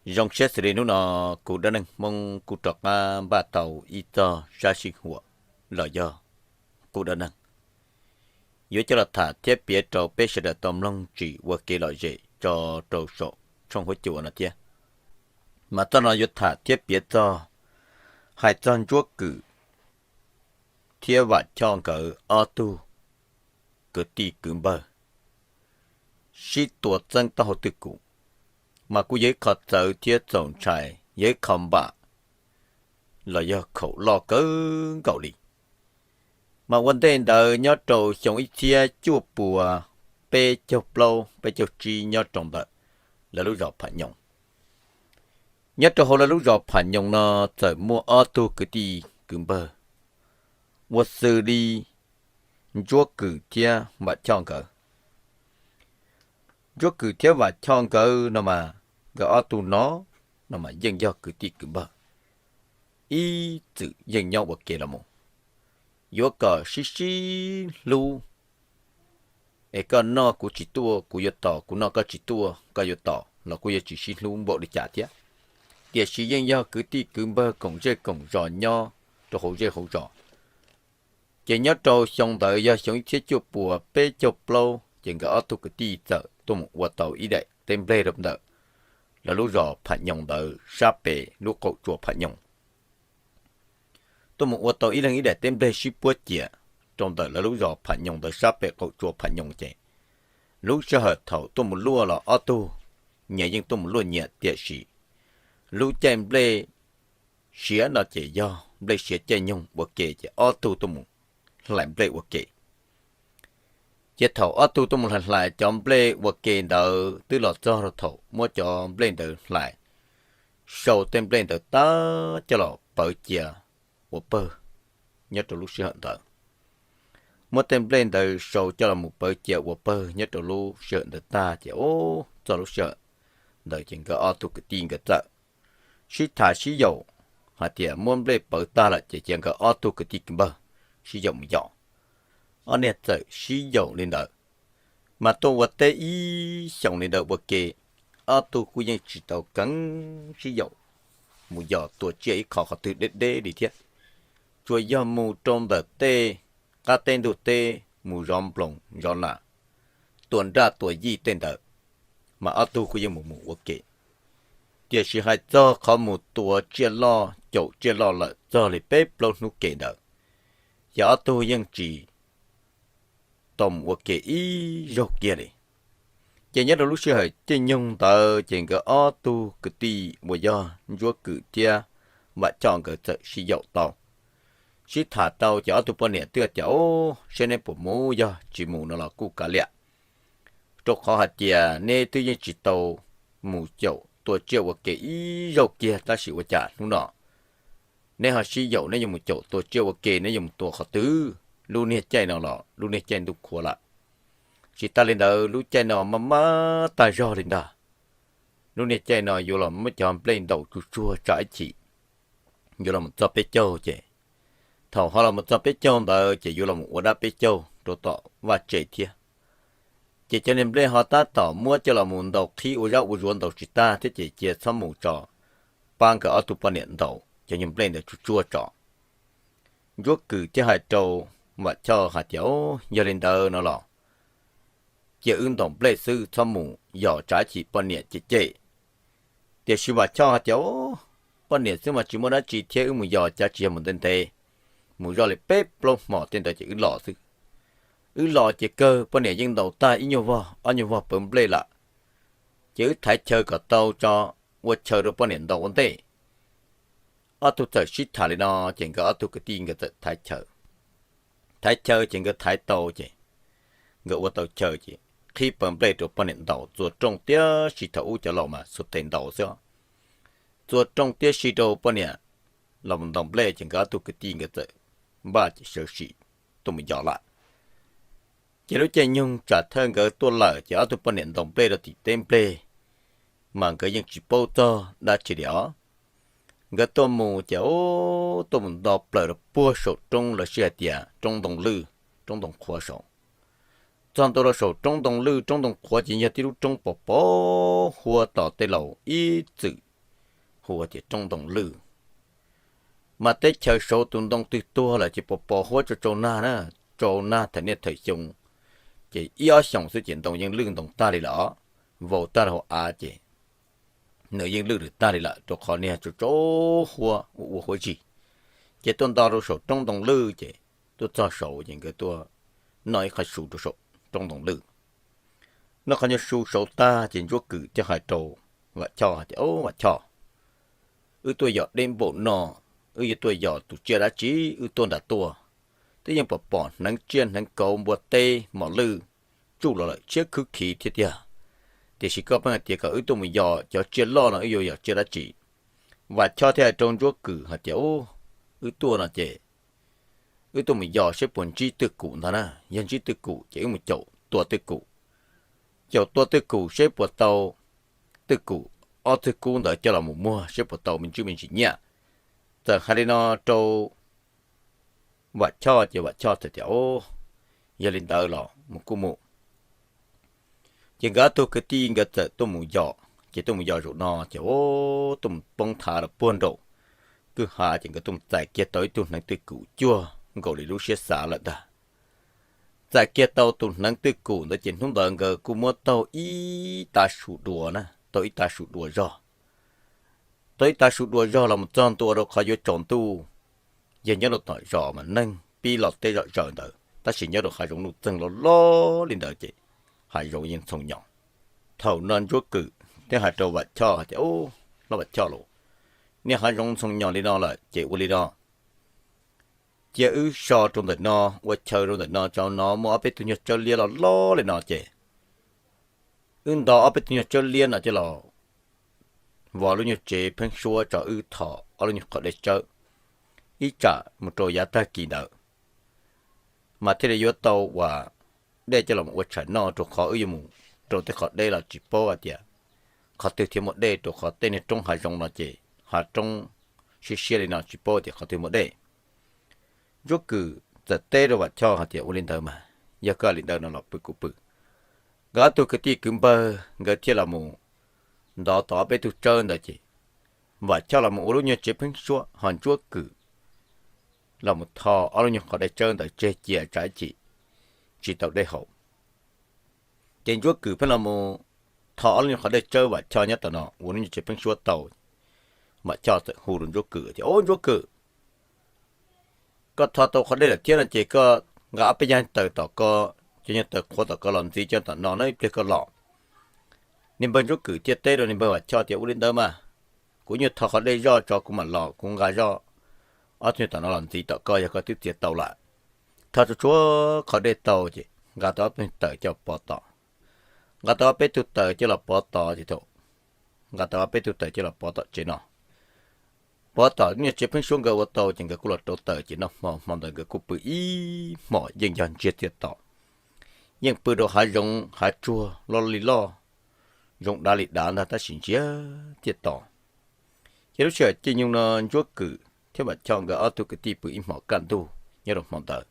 Zoo siab xws li hnub no kuv dab neeg Hmoob kuj rov qab npaj tau ib txoj sab sij huam los yog kuv dab neeg yuav coj los tham thiab piav rau peb sawv daws tau mloog tsim ua kev lom zem tso rau saum tshooj huab cua no thiab. Mas txoj no yuav tham thiab piav txog, hais txog Ntsuab Kwm thiab Vam Choj nkawd ob tug kwv tij kwv npawg sib tua txeeb taub hau twj kum, mas kuj yog ib qho txawv thiab txaus ntshai, yog ib qho npam los yog khaum loj kawg nkaus li. Mas ua ntej ntawd nyob rau xyoo ib txhiab cuaj pua peb caug plaub peb caug tsib nyob rau ntawm lawv lub zos Pham Nyoos. Nyob rau hauv lawv lub zos Pham Nyoos no txawm muaj ob tug kwv tij kwv npawg ua xws li Ntsuab Kwm thiab Vam Choj nkawd. Ntsuab Kwm thiab Vam Choj nkawd no mas nkawd ob tug no, no mas yeej yog kwv tij kwv npawg, ib txwm yeej nyob ua ke los mus, yuav kom sib sib hlub. Es koj noj kuv tsis tuaj kuv yuav tos, kuv noj koj tsis tuaj koj yuav tos los kuj yuav tsis sib hlub npaum li cas thiab. Tiam sis yeej yog kwv tij kwv npawg koom zej koom zos nyob rau hauv zej hauv zos. Ces nyob rau xyoo ntawd yog xyoo ib txhiab cuaj pua peb caug plaub ces nkawd ob tug kwv tij txawm tuaj mus ua tau ib daim teb nplej rau ntawm lawv lub zos Pham Nyoos ntawd sab pem lub qaum tsua Pham Nyoos. Tuaj mus ua tau ib leeg ib daim teb nplej sib puab cia rau ntawm lawv lub zos Pham Nyoos ntawd sab pem qaum tsua Pham Nyoos ces lub sij hawm thaum tuaj mus luaj los ob tug nyias yeej tuaj mus luaj nyias, tiam sis lub caij nplej siav no ces yog nplej siav caij nyoog ua ke ces ob tug tuaj mus hlais nplej ua ke. Ces thaum ob tug tuaj mus hlais hlais cov nplej ua ke ntawd twb los txog rau thaum muab cov nplej ntawd hlais, sau tej nplej ntawd tag coj los pawv cia ua pawg nyob rau lub sij hawm ntawd. Muab tej nplej ntawd sau coj los mus pawv cia ua pawg nyob rau lub sij hawm ntawd tag ces, o, txog lub sij hawm ntawd ces nkawd ob tug kwv tij nkawd txawm sib tham sib yaum hais tias muab nplej pawv tag lawm ces cia nkawd ob tug kwv tij kwv npawg sib yaum mus yos. Ob niag txawm sib yaum li ntawd, mas tuaj ua teb ib xyoos li ntawd ua ke, ob tug kuj yeej tsis tau keev sib yaum mus yos tua tsiaj ib qho qhov twg deb deb li thiab. Tsuas yog mus rau ntawm tej qab teb ntug teb mus zov nploos zov nas, tua nraj tua yij tej ntawd, mas ob tug kuj yeej mus mus ua ke. Tiam sis hais txog qhov mus tua tsiaj loj caum tsiaj loj lawm txog li peb plaub hnub ke ntawd, ces ob tug yeej tsis tau mus ua ke ib zaug kiag li. Ces nyob rau lub sij hawm caij nyoog ntawd ces nkawd ob tug kwv tij uas yog Ntsuab Kwm thiab Vam Choj nkawd txawm sib yaum tau, sib tham tau ces ob tug poj niam twb tias, o, seb neb puas mus, yog tsis mus no los kuj kav liam, rau qhov hais tias neb twb yeej tsis tau mus caum tua tsiaj ua ke ib zaug kiag tab sis ua cas hnub no neb ho sib yaum neb yuav mus caum tua tsiaj ua ke, neb yuav mus tua qhov twg? Lub niag caij no los lub niag caij ntuj qhuav lawm. Tsis tas li ntawd lub caij no maj maj tag zog li ntag. Lub niag caij no yuav los muab cov nplej ntaus tsuag tsuag tsam ib chim yuav los mus txog peb caug ces, thaum ho los mus txog peb caug ntawd ces yuav los mus ua dab peb caug rau tom vaj tse thiab. Ces cov niag nplej ho tab tom muab coj los mus ntaus qhib ua zab ua zuav ntaus tsis tag thiab ces cia txhob mus tso, pab nkawd ob tug poj niam ntaus cov nyuag nplej ntawd tsuag tsuag tso. Ntsuab Kwm thiaj hais rau Vam Choj hais tias, o, yog li ntawd no los cia wb ntaus nplej xwb txhob mus yos tsam ib chim poj niam cem cem. Tiam sis Vam Choj hais tias, o, poj niam xwb mas tsis muaj dab tsi thiab wb mus yos cas tsis yog mus ntev ntev, mus zoj li peb plaub hmos tej ntawd ces wb los xwb. Wb los ces kawg poj niam yeej ntaus tag ib nyuag vog ob nyuag vog pawv nplej lawm, ces wb thaiv chaw kom tau tso, ua chaw rau poj niam ntaus ua ntej. Ob tug txawm sib tham li no, ces nkawd ob tug kwv tij nkawd txawm thaiv chaw. Thaiv chaw ces nkawd thaiv tau ces nkawd ua tau chaw ces qhib pawv nplej rau poj niam ntaus, txua rooj tiam sis thaum ub cov laus mas xuas tes ntaus xwb os. Txua rooj tiam sis rau poj niam los mus ntaus nplej ces nkawd ob tug kwv tij nkawd txawm npaj ces sawv sim tuaj mus yos lawm. Ces lub caij nyoog tsam thawj nkawd tuaj lawm ces ob tug poj niam ntaus nplej rau tim teb nplej, mas nkawd yeej tsis paub txog dab tsi li os. Nkawd tuaj mus ces, o, tuaj mus nto plaws rau puag saum roob lawv sij hais tias roob ntoo lwj, roob ntoo qhuav saud. Txog ntua rau saum roob ntoo lwj roob ntoo qhuav ces yog tib lub roob pos pos huab tos tej laus ib txwm hu tias roob ntoo lwj. Mas teb chaws saud tus ntoo twg tuag lawm ces pos pos huab tsau tsau nag na, tsau nag thaum niaj thaum xyoo, ces ib ob xyoos xwb ces ntoo yeej lwj ntoo tag li lawm, vau tag rau hauv av ces nws yeej lwj lwm tag li lawm rau qhov niag tsau tsau huab ua ua huab zig. Ces tuaj nto rau saum roob ntoo lwj ces tuaj txog saud ces nkawd tuaj noj ib qho su rau saum roob ntoo lwj. Noj qhov nyuag su saud tag ces Ntsuab Kwm thiaj hais rau Vam Choj tias, Au Vam Choj, wb tuaj yos deb npaum no, wb yuav tuaj yos tus tsiaj dab tsi wb tuaj nram tuaj? Twb yeej pom pom hneev tsiaj hneev kauv npua teb mos lwj tsuj los lawm tshiab khwb khiv thiab tiag, tiam sis koj pheej hais tias kom wb tuaj mus yos cov tsiaj loj no wb yuav yos tsiaj dab tsi? Vam Choj thiaj hais rau Ntsuab Kwm hais tias, Ub, wb tuaj no ces wb tuaj mus yos seb puas ntsib twj kum ntag na, yog ntsib twj kum ces wb mus caum tua twj kum. Caum tua twj kum seb puas tau twj kum ob txwg kub ntawd coj los mus muag seb puas tau me ntsis me ntsis nyiaj. Txawm hais li no rau Vam Choj ces Vam Choj txawm tias, Au, yog li ntawd los mus kuj mus. Ces nkawd ob tug kwv tij nkawd txawm tuaj mus yos, ces tuaj mus yos zaum no ces, au, tuaj mus poob thav rau puag nraum kwj ha ces nkawd tuaj mus txais kiag tau ib tug hneev twj kum cuag nkaus li lub siab xav lawm ntag. Txais kiag tau tus hneev twj kum ntawd ces hnub ntawd nkawd kuj muab taug ib tav su dua na, taug ib tav su dua zog. Taug ib tav su dua zog los mus txog ntua rau qhov yuav tsaus ntuj, yog nyob rau tom zos mas neeg pib los teb zom zaws ntawd, tab sis nyob rau hav zoov nuj txeeg loj loj li ntawd ces hav zoov yeej ntxhoo nyos. Thaum no Ntsuab Kwm thiaj hais rau Vam Choj hais tias, Ub, hlob Vam Choj lauj, niaj hav zoov ntxhoo nyos li no lawm ces ua li no, cia wb so rau ntawm no, ua chaw rau ntawm no, tso no muaj ob peb tug nyuag tsawb liab loj loj li no ces wb nto ob peb tug nyuag tsawb liab no coj los vov lub nyuag tsev pheeb suab tso wb tho ob lub nyuag qhov dej tsawb, ib tsam mus rau yav tag kis ntawd mas thiaj li yuav tau ua dej coj los ua tshais noj, rau qhov wb yuav mus rau tej qhov deb los tsis paub hais tias qhov twg thiaj muaj dej, rau qhov tej niag roob hav zoov no ces hav roob siab siab li no tsis paub tias qhov twg muaj dej. Ntsuab Kwm txawm teb rau Vam Choj hais tias, Ua li ntawd mas, yog koj li ntawd no los pw kuv pw. Nkawd ob tug kwv tij kwv npawg nkawd thiaj los mus ntov tau ob peb tug tsawb ntawd ces Vam Choj los mus ua lub nyuag tsev pheeb suab, ho Ntsuab Kwm los mus tho ob lub nyuag qhov dej tsawb ntawd tseg cia tsam ib chim tsis tau dej haus. Ces Ntsuab Kwm pheej los mus tho ob lub nyuag qhov dej tsawb Vam Choj nyob tom no ua lub nyuag tsev pheeb suab tau. Vam Choj txawm hu rau Ntsuab Kwm tias, Au Ntsuab Kwm, koj tho tau qhov dej lawm thiab no ces koj nqa ob peb yag taws tom ko, cov nyuag taws qhuav tom ko los ntxiv coj tom no na, ib pliag koj los. Niag npawg Ntsuab Kwm thiaj teb rau niag npawg Vam Choj tias, Ua li ntawd mas, kuv nyuag tho qhov dej zoj tso kuv mam los, kuv nqa zoj ob tug nyuag tom no los ntxiv tom ko yog koj twb txiav tau lawm. Tho tsuag tsuag qhov dej tau ces nqa tau ob peb taws coj pov tom. Nqa tau ob peb tug taws coj los pov tod ces thaum nqa tau ob peb tug taws coj los pov tom tsev no, pov tom nyuag tsev pheeb suab nkawd ua tau ces nkawd kuj los rauv taws ces noj hmo, hmo ntawd nkawd kuj pw ib hmos yeej yog ntsiag txiag to. Yeej pw rau hav zoov hav tsuag loj li loj, zoov dav li dav ntag tab sis ntsiag txiag to. Ces lub sij hawm caij nyoog no Ntsuab Kwm thiab Vam Choj nkawd ob tug kwv tij pw ib hmos kaj ntug nyob rau hmo ntawd,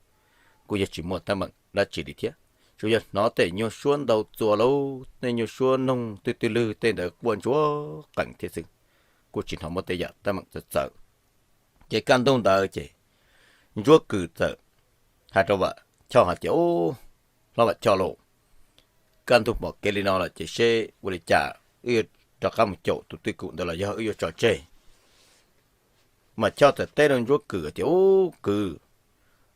kuj yog tsis muaj teeb meem dab tsi li thiab, tsuas yog hnov tej nyuag suab ntau txua lauj, tej nyuag suab noog twj twg lwg tej ntawd quaj ntsuag qees thiab xwb, kuj tsis hnov muaj tej yam teeb meem txawv txawv. Ces kaj ntug ntawd ces Ntsuab Kwm txawm hais rau Vam Choj hais tias, Ub, hlob Vam Choj lauj, kaj ntug npom kev li no lawm ces seb ua li cas wb yuav rov qab mus caum tus twj kum ntawd los yog wb yuav tso tseg? Vam Choj txawm teb rau Ntsuab Kwm tias, Ub kwv,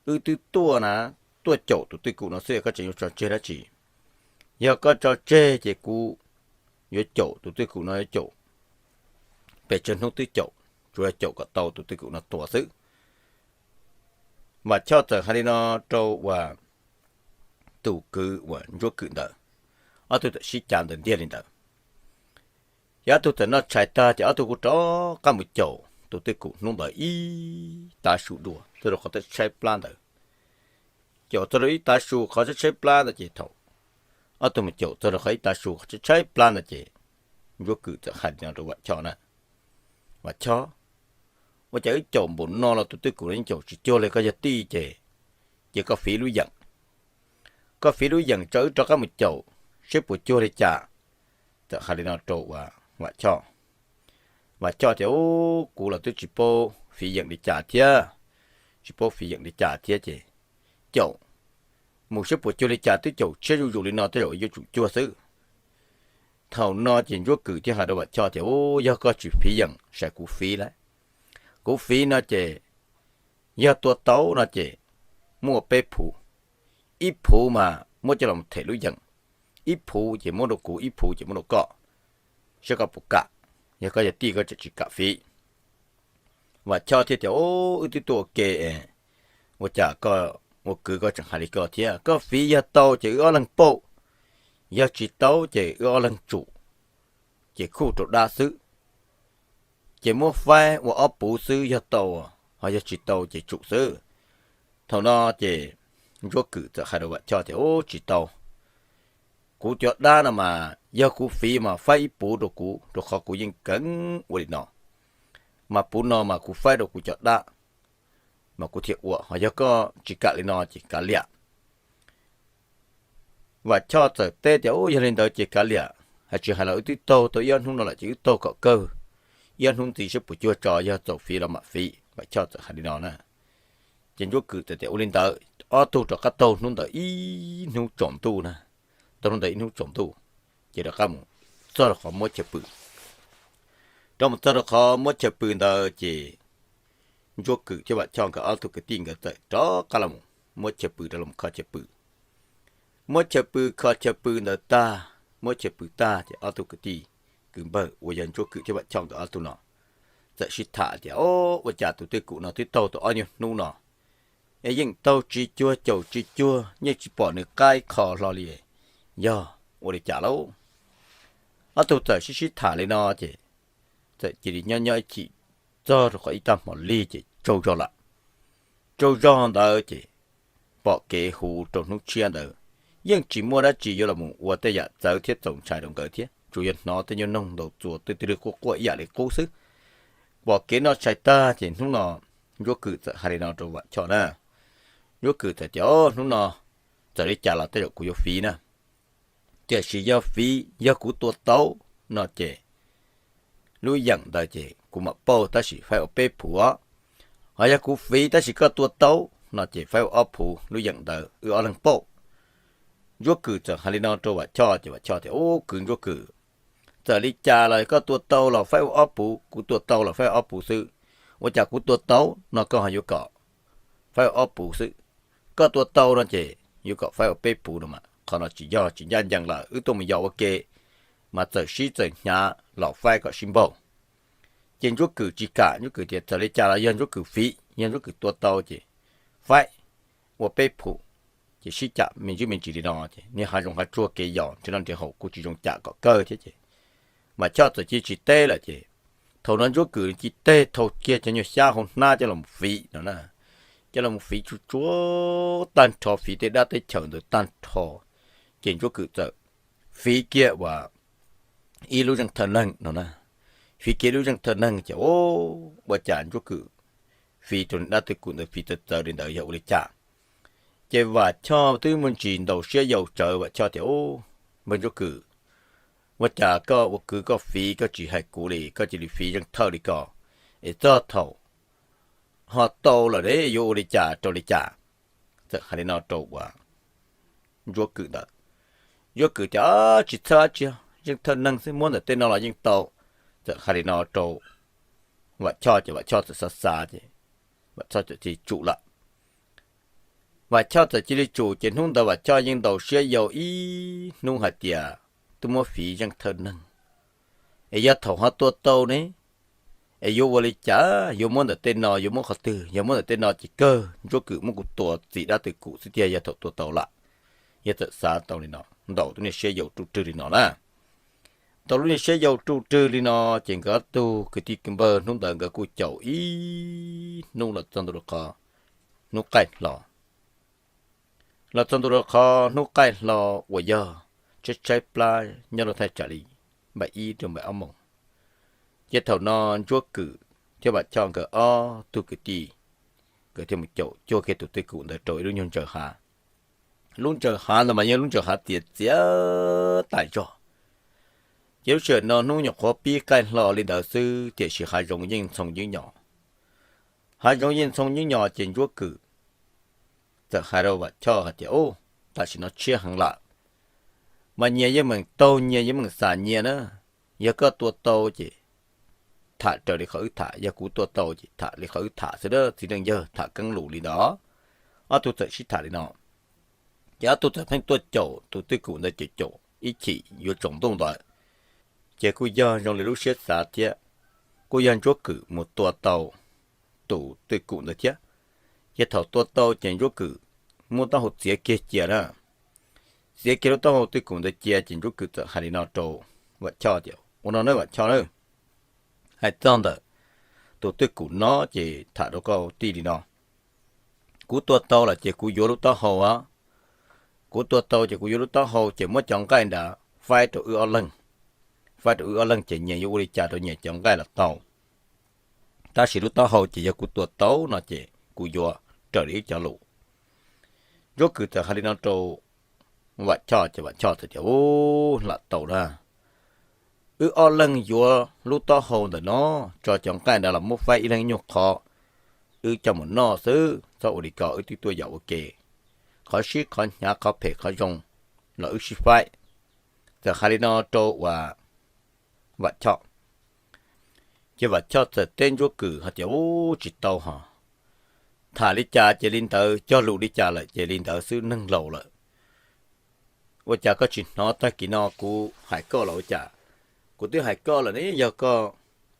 wb twb tuaj na, tuaj caum tus twj kum no xwb, koj tseem yuav tso tseg dab tsi? Yog koj tso tseg ces kuv yuav caum tus twj kum no yuav caum pes tsawg hnub twb caum, tsuas yog caum kom tau tus twj kum no tua xwb. Vam Choj txawm hais li no rau uas tus kwv uas Ntsuab Kwm ntawd, ob tug txawm sib cav ntawd ntiag li ntawd. Ces ob tug txawm noj tshais tag ces ob tug kuj rov qab mus caum tus twj kum hnub ntawd ib tav su dua txog rau qhov tshaib plab ntawd. Caum txog rau ib tav su qhov tshaib tshaib plab ntawd ces thaum ob tug mus caum txog rau qhov ib tav su qhov tshaib tshaib plab ntawd ces Ntsuab Kwm txawm hais li no rau Vam Choj na, Vam Choj, ua cas wb caum npaum no los tus twj kum no yeej caum tsis cuag li, koj yog tij ces, ces koj fiv lub yeem, koj fiv lub yeem tso wb rov qab mus caum seb puas cuag li cas. Txawm hais li no rau uas Vam Choj. Vam Choj tias, Ub, kuv los twb tsis paub fiv yeem li cas thiab, tsis paub fiv yeem li cas thiab ces caum mus saib puas cuag li cas, twb caum tshiab zuj zus li no tej zaum yuav tsum cuag xwb. Thaum no ces Ntsuab Kws thiaj hais rau Vam Choj tias, Ub, yog koj tsis fiv yeem ces kuv fiv lauj. Kuv fiv no ces yog tua tau no ces muaj peb phuv, ib phuv mas muab coj los them lub yeem, ib phuv ces muab rau kuv, ib phuv ces muab rau koj, saib koj puas kam. Yog koj yog tij koj tseem tsis kam fiv. Vam Choj thiaj tias, Ub, wb twb tuaj ua ke, ua cas koj ua kwv koj tseem hais li ko thiab? Koj fiv yog tau ces wb ob leeg pauj, yog tsis tau ces wb ob leeg tsum, ces khuj rau dab xwb. Ces muab faib ua ob puv xwb, yog tau, ho yog tsis tau ces tsum xwb. Thaum no ces Ntsuab Kws txawm hais rau Vam Choj tias, Ub, tsis tau, kuv cov dab no mas yog kuv fiv mas faib ib puv rau kuv, rau qhov kuv yeej kheev ua li no, mas puv no mas kuv faib rau kuv cov dab mas kuv thiaj ua, ho yog koj tsis kam li no ces kav liam. Vam Choj txawm teb tias, Ub, yog li ntawd ces kav liam, hais tsis hais los wb twb taug tau ib ob hnub no lawm ces wb taug kom kawg, ib ob hnub ntxiv saib puas cuag tso, yog txaus fiv los mam fiv. Vam Choj txawm hais li no na. Ces Ntsuab Kws txawm tias, Ua li ntawd. Ob tug rov qab taug hnub ntawd ib hnub tsaus ntuj na, taug hnub ntawd ib hnub tsaus ntuj, ces rov qab mus txog rau qhov muab chaw pw. Rov mus txog rau qhov muab chaw pw ntawd ces Ntsuab Kws thiab Vam Choj nkawd ob tug kwv tij nkawd txawm rov qab los muab chaw pw, rov los kho chaw pw. Muab chaw pw, kho chaw pw ntawd tag, muab chaw pw tag ces ob tug kwv tij kwv npawg uas yog Ntsuab Kws thiab Vam Choj nkawd ob tug no txawm sib tham tias, Ob, ua cas tus twj kum no twb taug tau ob nyuag hnub no es yeej taug tsis cuag, caum tsis cuag, yeej tsis pom nws qab ib qho hlo li, yog ua li cas lauj? Ob tug txawm sib sib tham li no ces txawm cia li nyob nyob ib chim txog rau qhov ib tag hmo lig ces tsaug zog lawm. Tsaug zog ntawd ces pom kev hu rau hnub tshiab ntawd, yeej tsis muaj dab tsi yuav los mus ua tej yam txawv thiab txaus ntshai rau nkawd thiab, tsuas yog hnov tej nyuag noog ntaus txuas twb twb lwg quaj quaj ib yam li qub xwb. Pom kev noj tshais tag ces hnub no Ntsuab Kws txawm hais li no rau Vam Choj na. Ntsuab Kws txawm tias, Ob, hnub no txawm li cas los tej zaum kuv yuav fiv na. Tiam sis yog fiv, yog kuv tua tau no ces lub yeem ntawd ces kuv mam pauj tab sis faib ua peb phuv os. Ho yog kuv fiv tab sis koj tua tau no ces faib ua ob phuv, lub yeem ntawd wb ob leeg pauj. Ntsuab Kws txawm hais li no rau Vam Choj ces Vam Choj tias, Ub, kwv Ntsuab Kws, txawm li cas los koj tua tau los faib ua ob puv, kuv tua tau los faib ua ob puv xwb. Ua cas kuv tua tau no koj ho yuav kom faib ua ob puv xwb, koj tua tau no ces yuav kom faib ua peb puv no mas qhov no tsis yog, tsis ncaj ncees lawm. Wb tuaj mus yos ua ke mas txawm sib txawm hnyav los faib kom sib npaug. Ces Ntsuab Kws tsis kam, Ntsuab Kws tias txawm li cas los yog Ntsuab Kws fiv, yog Ntsuab Kws tua tau ces faib ua peb puv, ces sib cam me ntsis me ntsis li no ces niag hav zoov hav tsuag kev yos nrhiav noj nrhiav haus kuj tsis zoo cam kom kawg thiab ces Vam Choj txawm cia tsis teb lawm ces thaum no Ntsuab Kws cia teg thau kiag cov nyuag xyab hauv hnab coj los fiv no na, coj los mus fiv tsuj tsuav tag nrho, fiv tej dab teb chaws ntawd tag nrho. Ces Ntsuab Kws txawm fiv kiag uas ib lub zeej thawj neeg no na, fiv kiag lub zeej thawj neeg ces ua cas Ntsuab Kws fiv rau dab twg kum ntawd fiv txawv txawv li ntawd yog ua li cas. Ces Vam Choj twb muaj ntsis ntaus siab yau tsawv, Vam Choj tias, Npawg Ntsuab Kws, ua cas koj ua kwv koj fiv koj tsis hais kuv li, koj cia li fiv zeej thawj li ko, es txog thaum ho tau lawm ne yuav ua li cas rau li cas? Txawm hais li no rau uas Ntsuab Kws ntawd. Ntsuab Kws tias, Tsis txhawj dab tsi, zeej thawj neeg xwb, muab ntawm tej no los yeej tau. Txawm hais li no rau Vam Choj ces Vam Choj txawm xav xav ces Vam Choj txawm cia li tsum lawm. Vam Choj txawm cia li tsum ces hnub ntawd Vam Choj yeej ntaus siab yau ib hnub hais tias twb muab fiv zeej thawj neeg, es yog thaum ho tua tau ne, es yuav ua li cas, yuav muab ntawm tej no yuav muab qhov twg? Yog muab ntawm tej no ces kawg Ntsuab Kws muab kuv tua txim dab twg kum xwb tiag yog thaum tua tau lawm. Yog txawm xav tau li no, ntaus lub niag siab yau ruj rwg li no na. Tau lub niag siab yau ruj rwg li no ces nkawd ob tug kwv tij kwv npawg hnub ntawd nkawd kuj caum ib hnub los txog ntua rau qhov hnub qaij hlo. Los txog ntua rau qhov hnub qaij hlo uas yog tshaib tshaib plab nyob rau thaj tsam li npaum ib rau npaum ob moos, ces thaum no Ntsuab Kws thiab Vam Choj nkawd ob tug kwv tij nkawd thiaj mus caum cuag kiag tus twj kum ntawd rau ib lub nyuag ntsaws hav. Lub ntsaws hav ntawd mas yog lub ntsaws hav txias txias tas zog. Ces lub sij hawm no hnub nyuam qhuav pib qaij hlo li ntawd xwb tiam sis hav zoov yeej ntxhoo yeeb nyos. Hav zoov yeej ntxhoo yeeb nyos ces Ntsuab Kwm txawm hais rau Vam Choj hais tias, Ub, tam sim no tshiab heev lawm, mas nyias yeej meem taug nyias yeej meem xam nyias na. Yog koj tua tau ces tham raws li qhov wb tham, yog kuv tua tau ces tham li qhov wb tham xwb a, txiv neej yawg, tham keeb lus li ntawd. Ob tug txawm sib tham li no, ces ob tug txawm pheej tuaj caum tus twj kum ntawd caum caum ib chim yuav tsaus ntuj ntawd, ces kuj yog zoo li lub siab xav thiab, kuj yog Ntsuab Kwm mus tua tau tus twj kum ntawd thiab. Ces thaum tua tau ces Ntsuab Kwm muab taub hau txiav kiag cia na. Txiav kiag lub taub hau twj kum ntawd cia ces Ntsuab Kwm txawm hais li no rau Vam Choj tias, Ua no nawb Vam Choj na, hais txog ntawm tus twj kum no ces tham rau koj tij li no, kuv tua tau lawm ces kuv yuav lub taub hau a. Kuv tua tau ces kuv yuav lub taub hau ces muab cov nqaij nrad faib rau wb ob leeg. Faib rau wb ob leeg ces nyias yuav ua li cas rau nyias cov nqaij los tau, tab sis lub taub hau ces yog kuv tua tau no ces kuv yuav raws li wb cov lus. Ntsuab Kwm txawm hais li no rau Vam Choj ces Vam Choj txawm tias, Ub, lam tau na, wb ob leeg yuav lub taub hau ntawm no, tso cov nqaij nrad los muab faib ib leeg nyuag qhov, wb coj mus noj xwb, txhob ua li ko, wb twb tuaj yam ua ke, qhov sib qhov hnyav qhov phem qhov zoo los wb sib faib. Txawm hais li no rau uas Vam Choj, ces Vam Choj txawm teb Ntsuab Kwm hais tias, Ub, tsis tau hos, tham li cas ces li ntawd, cog lus li cas lawm ces li ntawd xwb, neeg laus lawm. Ua cas koj tsis hnov tag kis no kuv hais koj los ua cas? Kuv twb hais koj lawm ne, yog koj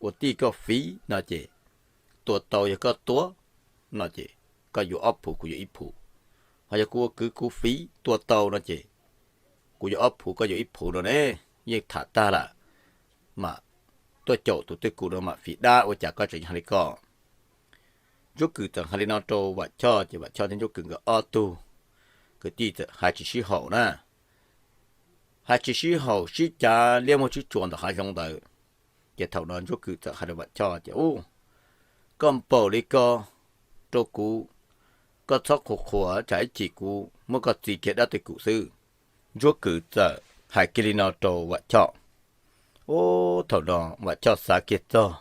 ua tij koj fiv no ces tua tau, yog koj tuav no ces koj yuav ob phuv kuv yuav ib phuv, ho yog kuv ua kwv kuv fiv tua tau no ces kuv yuav ob phuv koj yuav ib phuv no ne. Yeej tham tag lawm, mas tuaj caum tus twj kum no mam fiv dab, ua cas koj tseem hais li ko? Ntsuab Kwm txawm hais li no rau Vam Choj ces Vam Choj thiab Ntsuab Kwm nkawd ob tug kwv tij txawm hais tsis sib haum na. Hais tsis sib haum, sib cav liab muag tsib tsuas ntawm hav zoov ntawd. Ces thaum no Ntsuab Kwm txawm hais rau Vam Choj tias, Ub, koj npaum li ko rau kuv, koj txhob qhuas qhuas, tsam ib chim kuv muab koj txi kiag dab twj kum xwb. Ntsuab Kwm txawm hais kiag li no rau Vam Choj. Ub, thaum no Vam Choj xav kiag txog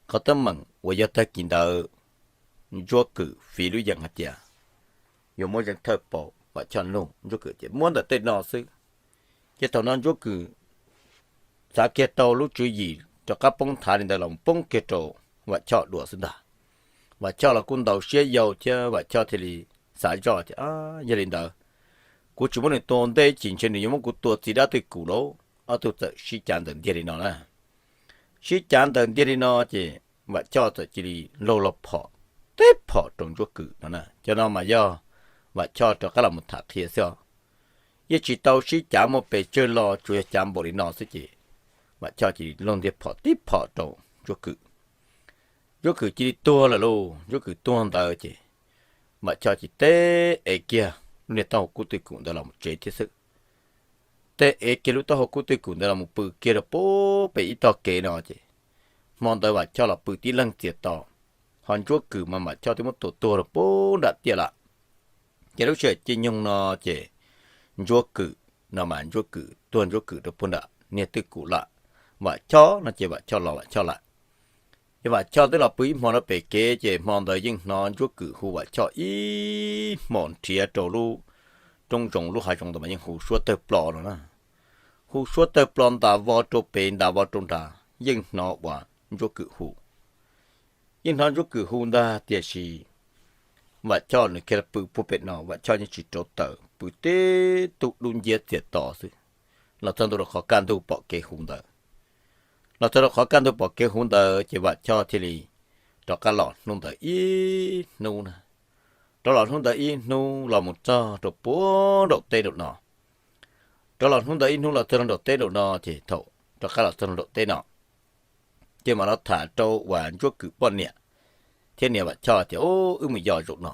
qhov teeb meem uas yog tag kis ntawd Ntsuab Kwm fiv lub yeem hais tias yuav muab Zeej Thawj Paus, Vam Choj nug Ntsuab Kwm tias, Muab ntawm tej no xwb. Ces thaum no Ntsuab Kwm xav kiag tau lub tswv yim rov qab poob nthav li ntawd los poob kiag rau Vam Choj dua xwb ntag. Vam Choj los kuj ntaus siab yau thiab Vam Choj thiaj li xav zoj tias, Yog li ntawd, kuv tsis muab nws tua ntej, ib chim ntshe nws yuav muab kuv tua txi dab twj kum lauj. Ob tug txawm sib cav ntawm ntiag li no na. Sib cav ntawm ntiag li no ces Vam Choj txawm cia li laug los phom tib phom rau Ntsuab Kwm no na. Cov no mas yog Vam Choj rov qab los mus tham qhia xwb os. Yeej tsis tau sib cav muaj pes tsawg los, tsuas yog cav npaum li no xwb ces Vam Choj cia li laug ntiag phom tib phom rau Ntsuab Kwm. Ntsuab Kwm cia li tuag lawm lauj. Ntsuab Kwm tuag ntawd ces Vam Choj cia li teb ev kiag lub niag taub hau kub twj kum ntawd los mus tsev thiab xwb. Teb ev kiag lub taub hau kub twj kum ntawd los mus pw kiag rau pem ib tog kev no ces hmo ntawd Vam Choj los pw tib leeg txias to, ho Ntsuab Kwm mas Vam Choj twb muab tua tuag rau pem nram tiaj lawm. Ces lub sij hawm caij nyoog no ces Ntsuab Kwm no mas Ntsuab Kwm tuag Ntsuab Kwm rau pem nram niag twj kum lawm. Vam Choj no ces Vam Choj los Vam Choj lawm. Ces Vam Choj twb los pw ib hmo rau pem kev ces hmo ntawd yeej hnov Ntsuab Kwm hu Vam Choj ib hmos nrhiav rau lub roob zoov lub hav zoov ntawd mas yeej hu suab tawg plo no na. Hu suab tawg plo ntas vog rau pem ntas vog rau nrad yeej hnov uas Ntsuab Kwm hu. Yeej hnov Ntsuab Kwm hu ntag tiam sis Vam Choj nws khiav pw puag pem no, Vam Choj yeej tsis rauv taws, pw tib tug dub nciab txias to xwb. Los txog ntua rau qhov kaj ntug pom kev huv ntawd, los txog rau qhov kaj ntug pom kev huv ntawd ces Vam Choj thiaj li rov qab los hnub ntawd ib hnub na. Rov los hnub ntawd ib hnub los mus txog rau puag nraum teb nraum no. Rov los hnub ntawd ib hnub los txog rau nraum teb nraum no ces thaum rov qab los txog rau nraum teb no ces mam los tham rau uas Ntsuab Kwm poj niam thiab niam Vam Choj tias, Ub, wb mus yos zaum no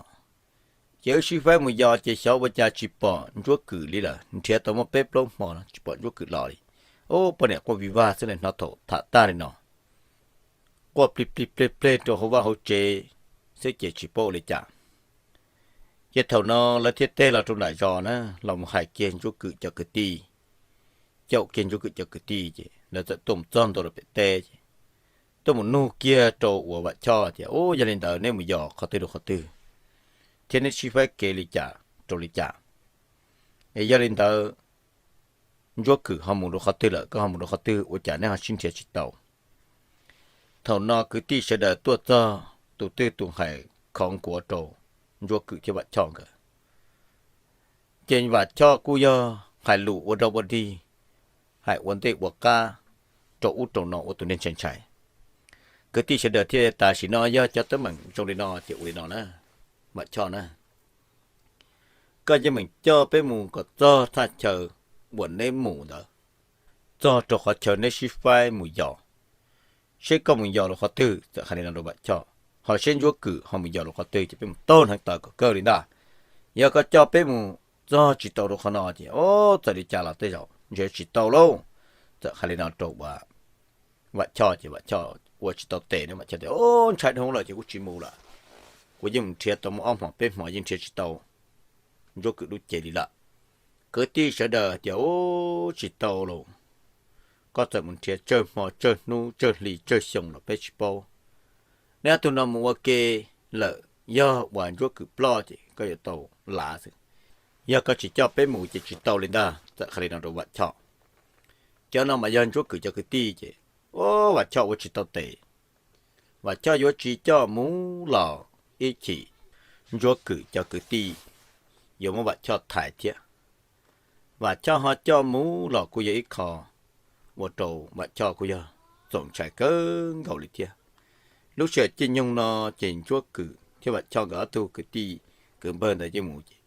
ces wb sib faib mus yos ces xyov ua cas tsis pom Ntsuab Kwm li lawm, nrhiav tau muaj peb plaub hmo no tsis pom Ntsuab Kwm los li. Ub, poj niam quaj vig vag xwb, hnov thaum tham tag li no quaj plig plig pleg pleg rau hauv vaj hauv tsev xwb ces tsis paub ua li cas. Ces thaum no lawv thiaj teg los rau nram zos na, los mus hais kiag Ntsuab Kwm cov kwv tij. caum kiag Ntsuab Kwm cov kwv tij ces lawv txawm tuaj mus txog ntua rau pem teb ces tuaj mus nug kiag rau uas Vam Choj tias, Ub, yog li ntawd neb mus yos qhov twg rau qhov twg thiab neb sib faib kev li cas rau li cas? Es yog li ntawd Ntsuab Kwm ho mus rau qhov twg lawm, koj ho mus rau qhov twg ua cas neb ho sib nrhiav tsis tau? Thaum no kwv tij sawv daws tuaj txog tus twg tus hais khov nkuav rau Ntsuab Kwm thiab Vam Choj nkawd. Ces Vam Choj kuj yog hais lus ua dog ua dig, hais ua ntej ua qab rau ub rau no ua tus neeg ntshai ntshai. Kwv tij sawv daws thiaj, Tam sim no yog cov teeb meem zoo li no ces ua li no na, Vam Choj na, koj yeej meem coj peb mus kom txog thaj chaw uas neb mus ntawd, txog rau qhov chaw neb sib faib mus yos, seb koj mus yos rau qhov twg, txawm hais li no rau Vam Choj, ho seb Ntsuab Kwm ho mus yos rau qhov twg ces peb mus taug hneev taws kom kawg li ntag. Yog koj coj peb mus txog tsis tau rau qhov no ces, o, txawm li cas los tej zaum ntshe tsis tau lauj. Txawm hais li no rau Vam Choj ces Vam Choj ua tsis tau tes na, Vam Choj tias, O, ntshai dhau lawm ces kuv tsis mus lawm. Kuv yeej mus nrhiav tau muaj ob hmos peb hmos yeej nrhiav tsis tau Ntsuab Kwm lub cev li lawm. Kwv tij sawv daws tias, U, tsis tau lauj, koj txawm mus nrhiav tsawg hmo tsawg hnub tsawg hli tsawg xyoo los peb tsis paub. Neb ob tug no mus ua ke lawm, yog uas Ntsuab Kwm ploj ces koj yuav tau lav xwb. Yog koj tsis coj peb mus ces tsis tau li ntag, txawm hais li no rau Vam Choj. Cov no mas yog Ntsuab Kwm cov kwv tij ces, o, Vam Choj ua tsis tau tes. Vam Choj yuav tsis coj mus los ib chim Ntsuab Kwm cov kwv tij yuav muab Vam Choj thaiv thiab. Vam Choj ho coj mus los kuj yog ib qho ua rau Vam Choj kuj yog txaus ntshai kawg nkaus li thiab. Lub sij hawm caij nyoog no ces Ntsuab Kwm thiab Vam Choj nkawd ob tug kwv tij kwv npawg ntawd yeej mus ces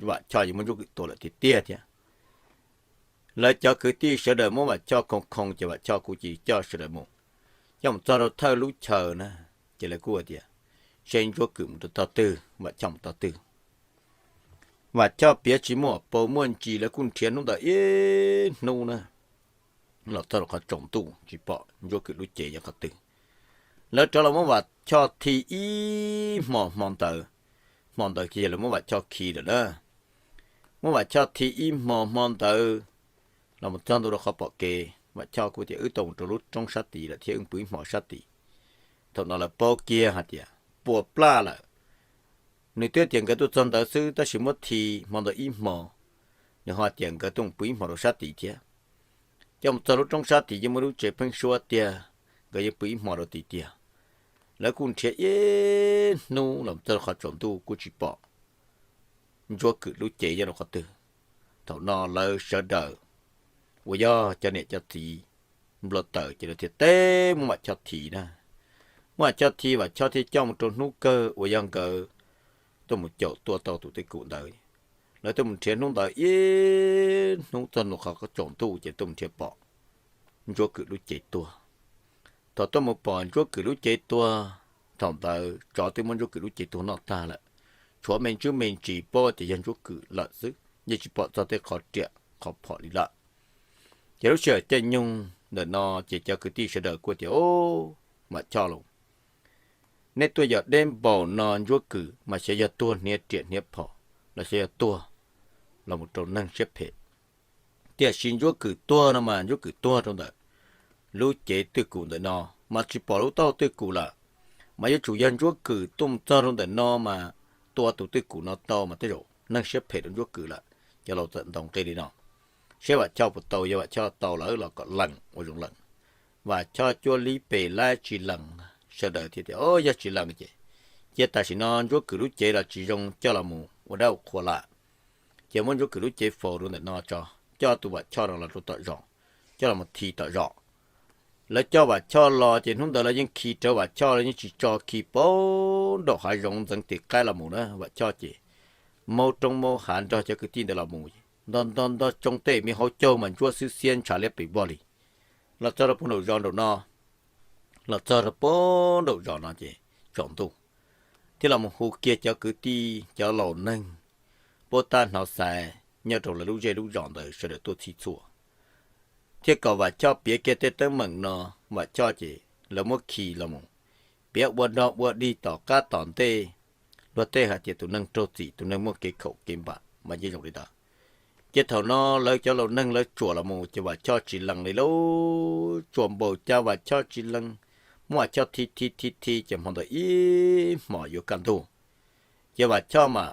Vam Choj yeej muab Ntsuab Kwm tua lawm tiag tiag thiab. Lawv cov kwv tij sawv daws muab Vam Choj khoo khoo ces Vam Choj kuj cia li coj sawv daws mus. Coj mus txog rau thawj lub chaw na, ces lawv kuj tias, Seb Ntsuab Kwm mus rau tog twg, Vam Choj mus tog twg. Vam Choj piav tsis muaj pau muaj ntsis, lawv kuj nrhiav hnub ntawd ib hnub na, los txog rau qhov tsaus ntuj tsis pom Ntsuab Kwm lub cev nyob qhov twg. Lawv rov los muab Vam Choj thi ib hmo hmo ntawd, hmo ntawd ces yog lawv muab Vam Choj khi lawm na. Muab Vam Choj thi ib hmo hmo ntawd, los mus txog ntua rau qhov pom kev, Vam Choj kuj tias, Wb tau mus rau lub roob sab tid lawm thiab wb pw ib hmo sab tid. Thaum no lawv paub kiag hais tias puas plaj lawm. Nws twb tias nkawd tuaj txog ntawd xwb tab sis muab thi hmo ntawd ib hmo, nws ho tias nkawd tuaj mus pw ib hmo rau sab tid thiab. Coj mus txog lub roob sab tid yeej muaj lub tsev pheeb suab tiag, nkawd yeej pw ib hmo rau tid tiag. Lawv kuj nrhiav ib hnub los txog qhov tsaus ntuj kuj tsis pom Ntsuab Kwm lub cev nyob rau qhov twg. Thaum no lawv sawv daws uas yog cov niam cov txiv nplua taws ces lawv thiaj teb muab Vam Choj thi na. Muab Vam Choj thi, Vam Choj thiaj coj mus rau hnub kawg uas yog nkawd tuaj mus caum tua tau tus twj kum ntawd. Lawv tuaj mus nrhiav hnub ntawd ib hnub txog ntua qhov tsaus ntuj ces tuaj mus nrhiav pom Ntsuab Kwm lub cev tuag. Thaum tuaj mus pom Ntsuab Kwm lub cev tuag, thaum ntawd tsov twb muab Ntsuab Kwm lub cev tuag noj tag lawm, tshuav me ntsis me ntsis paub tias yog Ntsuab Kwm lawm xwb, yeej tsis pom txog tej qhov riam qhov phom li lawm. Ces lub sij hawm caij nyoog ntawm no ces cov kwv tij sawv daws kuj tias, O, Vam Choj lauj, neb tuaj yos deb npaum no Ntsuab Kwm mas xyov yog tuag hniav riam hniav phom los xyov yog tuag los mus rau neeg siab phem. Tiam sis Ntsuab Kwm tuag no mas Ntsuab Kwm tuag rau ntawm lub cev twj kum ntawm no, mas tsis pom lub taub hau twj kum lawm, mas yuav tsum yog Ntsuab Kwm tuaj mus txog rau ntawm no mas tua tus twj kum no tau mas tej zaum neeg siab phem rau Ntsuab Kwm lawm. Cov laus txawm ntaus nqi li no, seb Vam Choj puas tau, yog Vam Choj tau lawm los kom lees ua zoo lees. Vam Choj cuab lib pes lab tsis lees, sawv daws thiaj tias, O, yog tsis lees ces cia tam sim no Ntsuab Kwm lub cev los tsis zoo coj los mus ua dab ua qhua lawm. Ces muab Ntsuab Kwm lub cev faus rau ntawm no tso, coj tus Vam Choj no los rau tom zos, coj los mus thi tom zos. Lawv coj Vam Choj los ces hnub ntawd lawv yeej khi rawv Vam Choj, lawv yeej tsis tso khi pab nraum hav zoov ntxeev tis qaib los mus na. Vam Choj ces maub roob maub hav nrog cov kwv tij ntawd los mus, nto nto nto tsoo tej me hauv caug mas ntsuab xwb xiab ntshav liab pes vog li. Los txog rau pem nraum zos nraum no, los txog rau pem nraum zos no ces tsaus ntuj, thiab los mus hu kiag cov kwv tij cov laus neeg puab tab hnov xaiv nyob rau lawv lub zej lub zos ntawd sawv daws tuaj txhij txhua, thiab kom Vam Choj piav kiag tej teeb meem no. Vam Choj ces lawv muab khi los mus piav ua dog ua dig tom qab tom ntej. Luag tej hais tias tus neeg raug txim, tus neeg muaj kev khaum kev npam mas yeej zoo li ntawd. Ces thaum no lawv cov laus neeg lawv tsuam los mus ces Vam Choj tsis lees li lauj, tsuam npaum cas Vam Choj tsis lees, muab Vam Choj thi thi thi thi ces hmo ntawd ib hmos yuav kaj ntug. Ces Vam Choj mas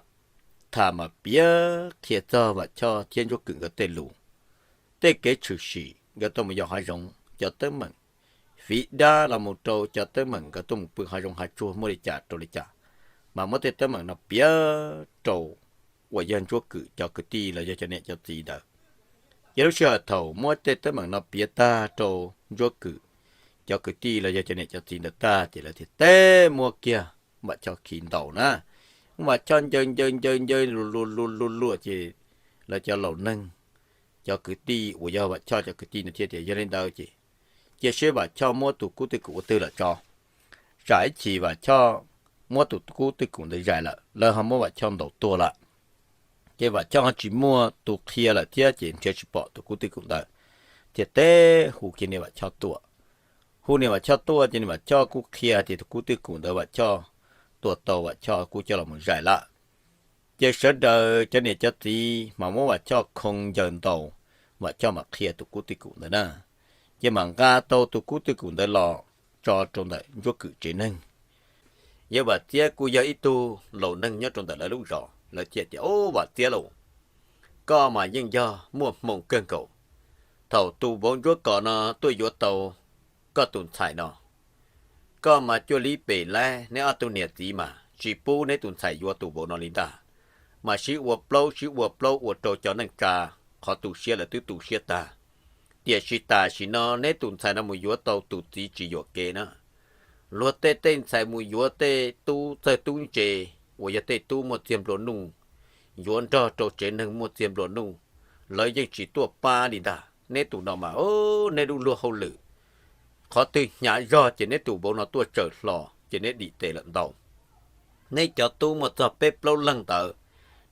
tham mas piav qhia txog Vam Choj thiab Ntsuab Kwm nkawd tej lus, tej kev tshwm sim nkawd tuaj mus yos hav zoov, cov teeb meem fiv dab los mus rau cov teeb meem nkawd tuaj mus pw hav zoov hav tsuag muaj li cas rau li cas, mas muab tej teeb meem no piav rau uas yog Ntsuab Kwm cov kwv tij los yog cov niam cov txiv ntawd. Ces lub sij hawm thaum muab tej teeb meem no piav tag rau Ntsuab Kwm cov kwv tij los yog cov niam cov txiv ntawd tag ces lawv thiaj teb muab kiag Vam Choj khi ntaus na. Muab Vam Choj ncaws ncaws ncaws ncaws luam luam luam luam luam ces lawv cov laus neeg, cov kwv tij uas yog Vam Choj cov kwv tij no thiaj tias yog li ntawd ces cia seb Vam Choj muab tus kub twj kum ua twg lawm tso. Tsam ib chim Vam Choj muab tus kub twj kum ntawd zais lawm lawv ho muab Vam Choj ntaus tuag lawm, ces Vam Choj ho tsis muaj tus qhia lawm thiab ces nrhiav tsis pom tus kub twj kum ntawd, thiaj teb hu kiag niam Vam Choj tuaj. Hu niam Vam Choj tuaj ces niam Vam Choj kuj qhia tias tus kub twj kum ntawd Vam Choj tua tau Vam Choj kuj coj los mus zais lawm. Ces sawv daws cov niam cov txiv mas muab Vam Choj khoo ncaws ntaus, Vam Choj mam qhia tus kub twj kum ntawd na. Ces mam nqa tau tus kub twj kum ntawd los tso rau ntawm Ntsuab Kwm tsev neeg. Yawg Vam Txiab kuj yog ib tug laus neeg nyob rau ntawm lawv lub zos, lawv thiaj tias, Ub, Vam Txiab lauj, koj mas yeej yog muaj hmoo kawg nkaus. Thaum tus vauv Ntsuab Kos no tuaj yuav tau koj tus ntxhais no, koj mas cuaj lib pem laib, neb ob tug niam txiv mas tsis pub neb tus ntxhais yuav tus vauv no li ntag, mas sib ua plaub sib ua plaub ua rau cov neej tsa qhov tu siab lawv twb tu siab tag. Tiam sis tam sim no neb tus ntxhais no mus yuav tau tus txiv tsis yuam kev na. Luag tej tej ntxhais mus yuav tej tub txawg tub ntse uas yog tej tub muaj txiag nplua nuj, yuav nrog rau tsev neeg muaj txiag nplua nuj, lawv yeej tsis tuaj pab li ntag. Neb tus no mas, neb lub luag hauj lwm qhov twg hnyav zog ces neb tus vauv no tuaj tsaws hlo ces neb dim tes lawm ntau. Neb cov tub muaj txog peb plaub leeg ntawd,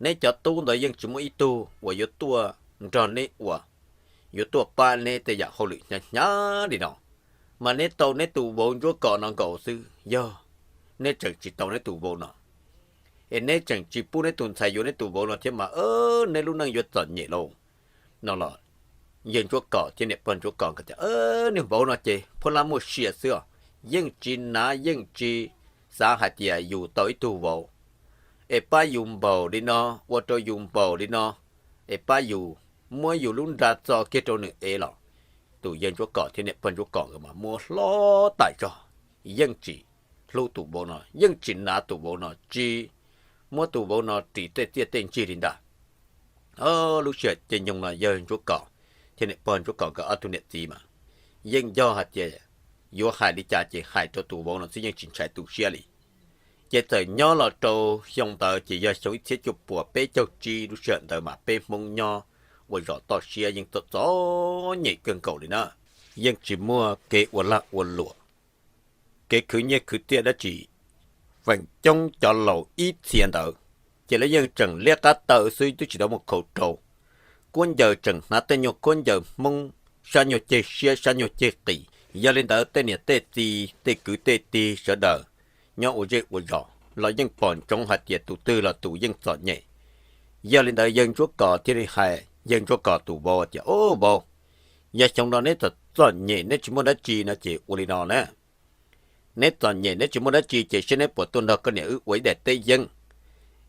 neb cov tub ntawd yeej tsis muaj ib tug uas yuav tuaj nrog neb ua, yuav tuaj pab neb tej yam hauj lwm hnyav hnyav li no. Mas neb tau neb tus vauv Ntsuab Kos no nkaus xwb, yog neb tseem tsis tau neb tus vauv no, es neb tseem tsis pub neb tus ntxhais yuav neb tus vauv no thiab mas neb lub neej yuav txom nyem lauj. No los yawg Ntsuab Kos thiab niam pog Ntsuab Kos nkawd tias, Niag vauv no ces phuab lab muaj sia xwb os, yeej tsis hnav yeej tsis xav hais tias yus tau ib tug vauv es pab yus npaum li no, ua rau yus npaum li no, es pab yus muab yus lub nra txo kiag rau nws ev los. Tus yawg Ntsuab Kos thiab niam pog Ntsuab Kos nkawd mas muab hlob tas zog, yeej tsis hlub tus vauv no, yeej tsis hnav tus vauv no, tsis muab tus vauv no ris tej txiaj tej ntsig li ntag. Lub sij hawm caij nyoog no yawg Ntsuab Kos thiab niam pog Ntsuab Kos nkawd ob tug niam txiv mas yeej yog hais tias yuav hais li cas ces hais rau tus vauv no xwb, yeej tsis ntshai tu siab li. Ces txawm nyob los rau xyoo ntawd ces yog xyoo ib txhiab cuaj puas peb caug tsib, lub sij hawm ntawd mas peb Hmoob nyob ua zos toj siab yeej txom txom nyem kawg nkaus li na, yeej tsis muaj kev ua lag ua luam, kev khwv nyiaj khwv txiaj dab tsi. Feem coob cov laus ib txhia ntawd ces lawv yeej tseem liab qab taw xwb twb tsis tau muaj khau rau. Khaub ncaws tseem hnav tej nyuag khaub ncaws Hmoob sab nyuag ceg siab sab nyuag ceg qis. Yog li ntawd tej niam tej txiv tej kwv tej tij sawv daws nyob ua zej ua zos los yeej pom ntsoov hais tias tus twg los tus yeej txom nyem. Yog li ntawd yawg Ntsuab Kos thiaj li hais yawg Ntsuab Kos tus vauv tias, Au vauv, yog xyoo no neb txom txom nyem neb tsis muaj dab tsi no ces ua li no na. Neb txom nyem neb tsis muaj dab tsi ces seb neb puas tuaj nrog koj niam wb ua ib daim teb yeeb.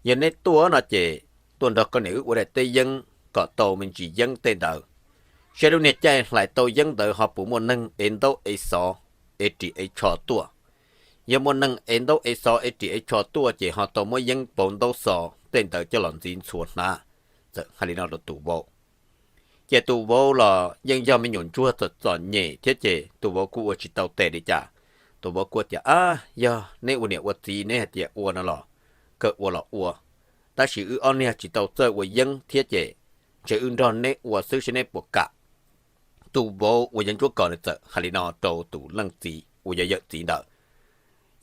Yog neb tuaj no ces tuaj nrog koj niam wb ua daim teb yeeb kom tau me ntsis yeeb tej ntawd, seb lub niag caij hlais tau yeeb ntawd ho puas muaj neeg ev ntaub ev xov, ev ris ev tsho tuaj. Yog muaj neeg ev ntaub ev xov ev ris ev tsho tuaj ces ho tau muab yeeb pauv ntaub xov tej ntawd coj los ntxiv ntxhua hnav. Txawm hais li no rau tus vauv. Ces tus vauv los yeej yog me nyuam ntsuag txom txom nyem thiab ces tus vauv kuj ua tsis tau tes li cas. Tus vauv kuj tias, Ab, yog neb ua niam ua txiv neb hais tias ua no los kawg ua los ua, tab sis wb ob niag tsis tau txawj ua yeeb thiab ces ntshe wb nrog neb ua xwb seb neb puas kam. Tus vauv uas yawg Ntsuab Kos nws txawm hais li no rau tus leej txiv uas yog yawm txiv ntawd.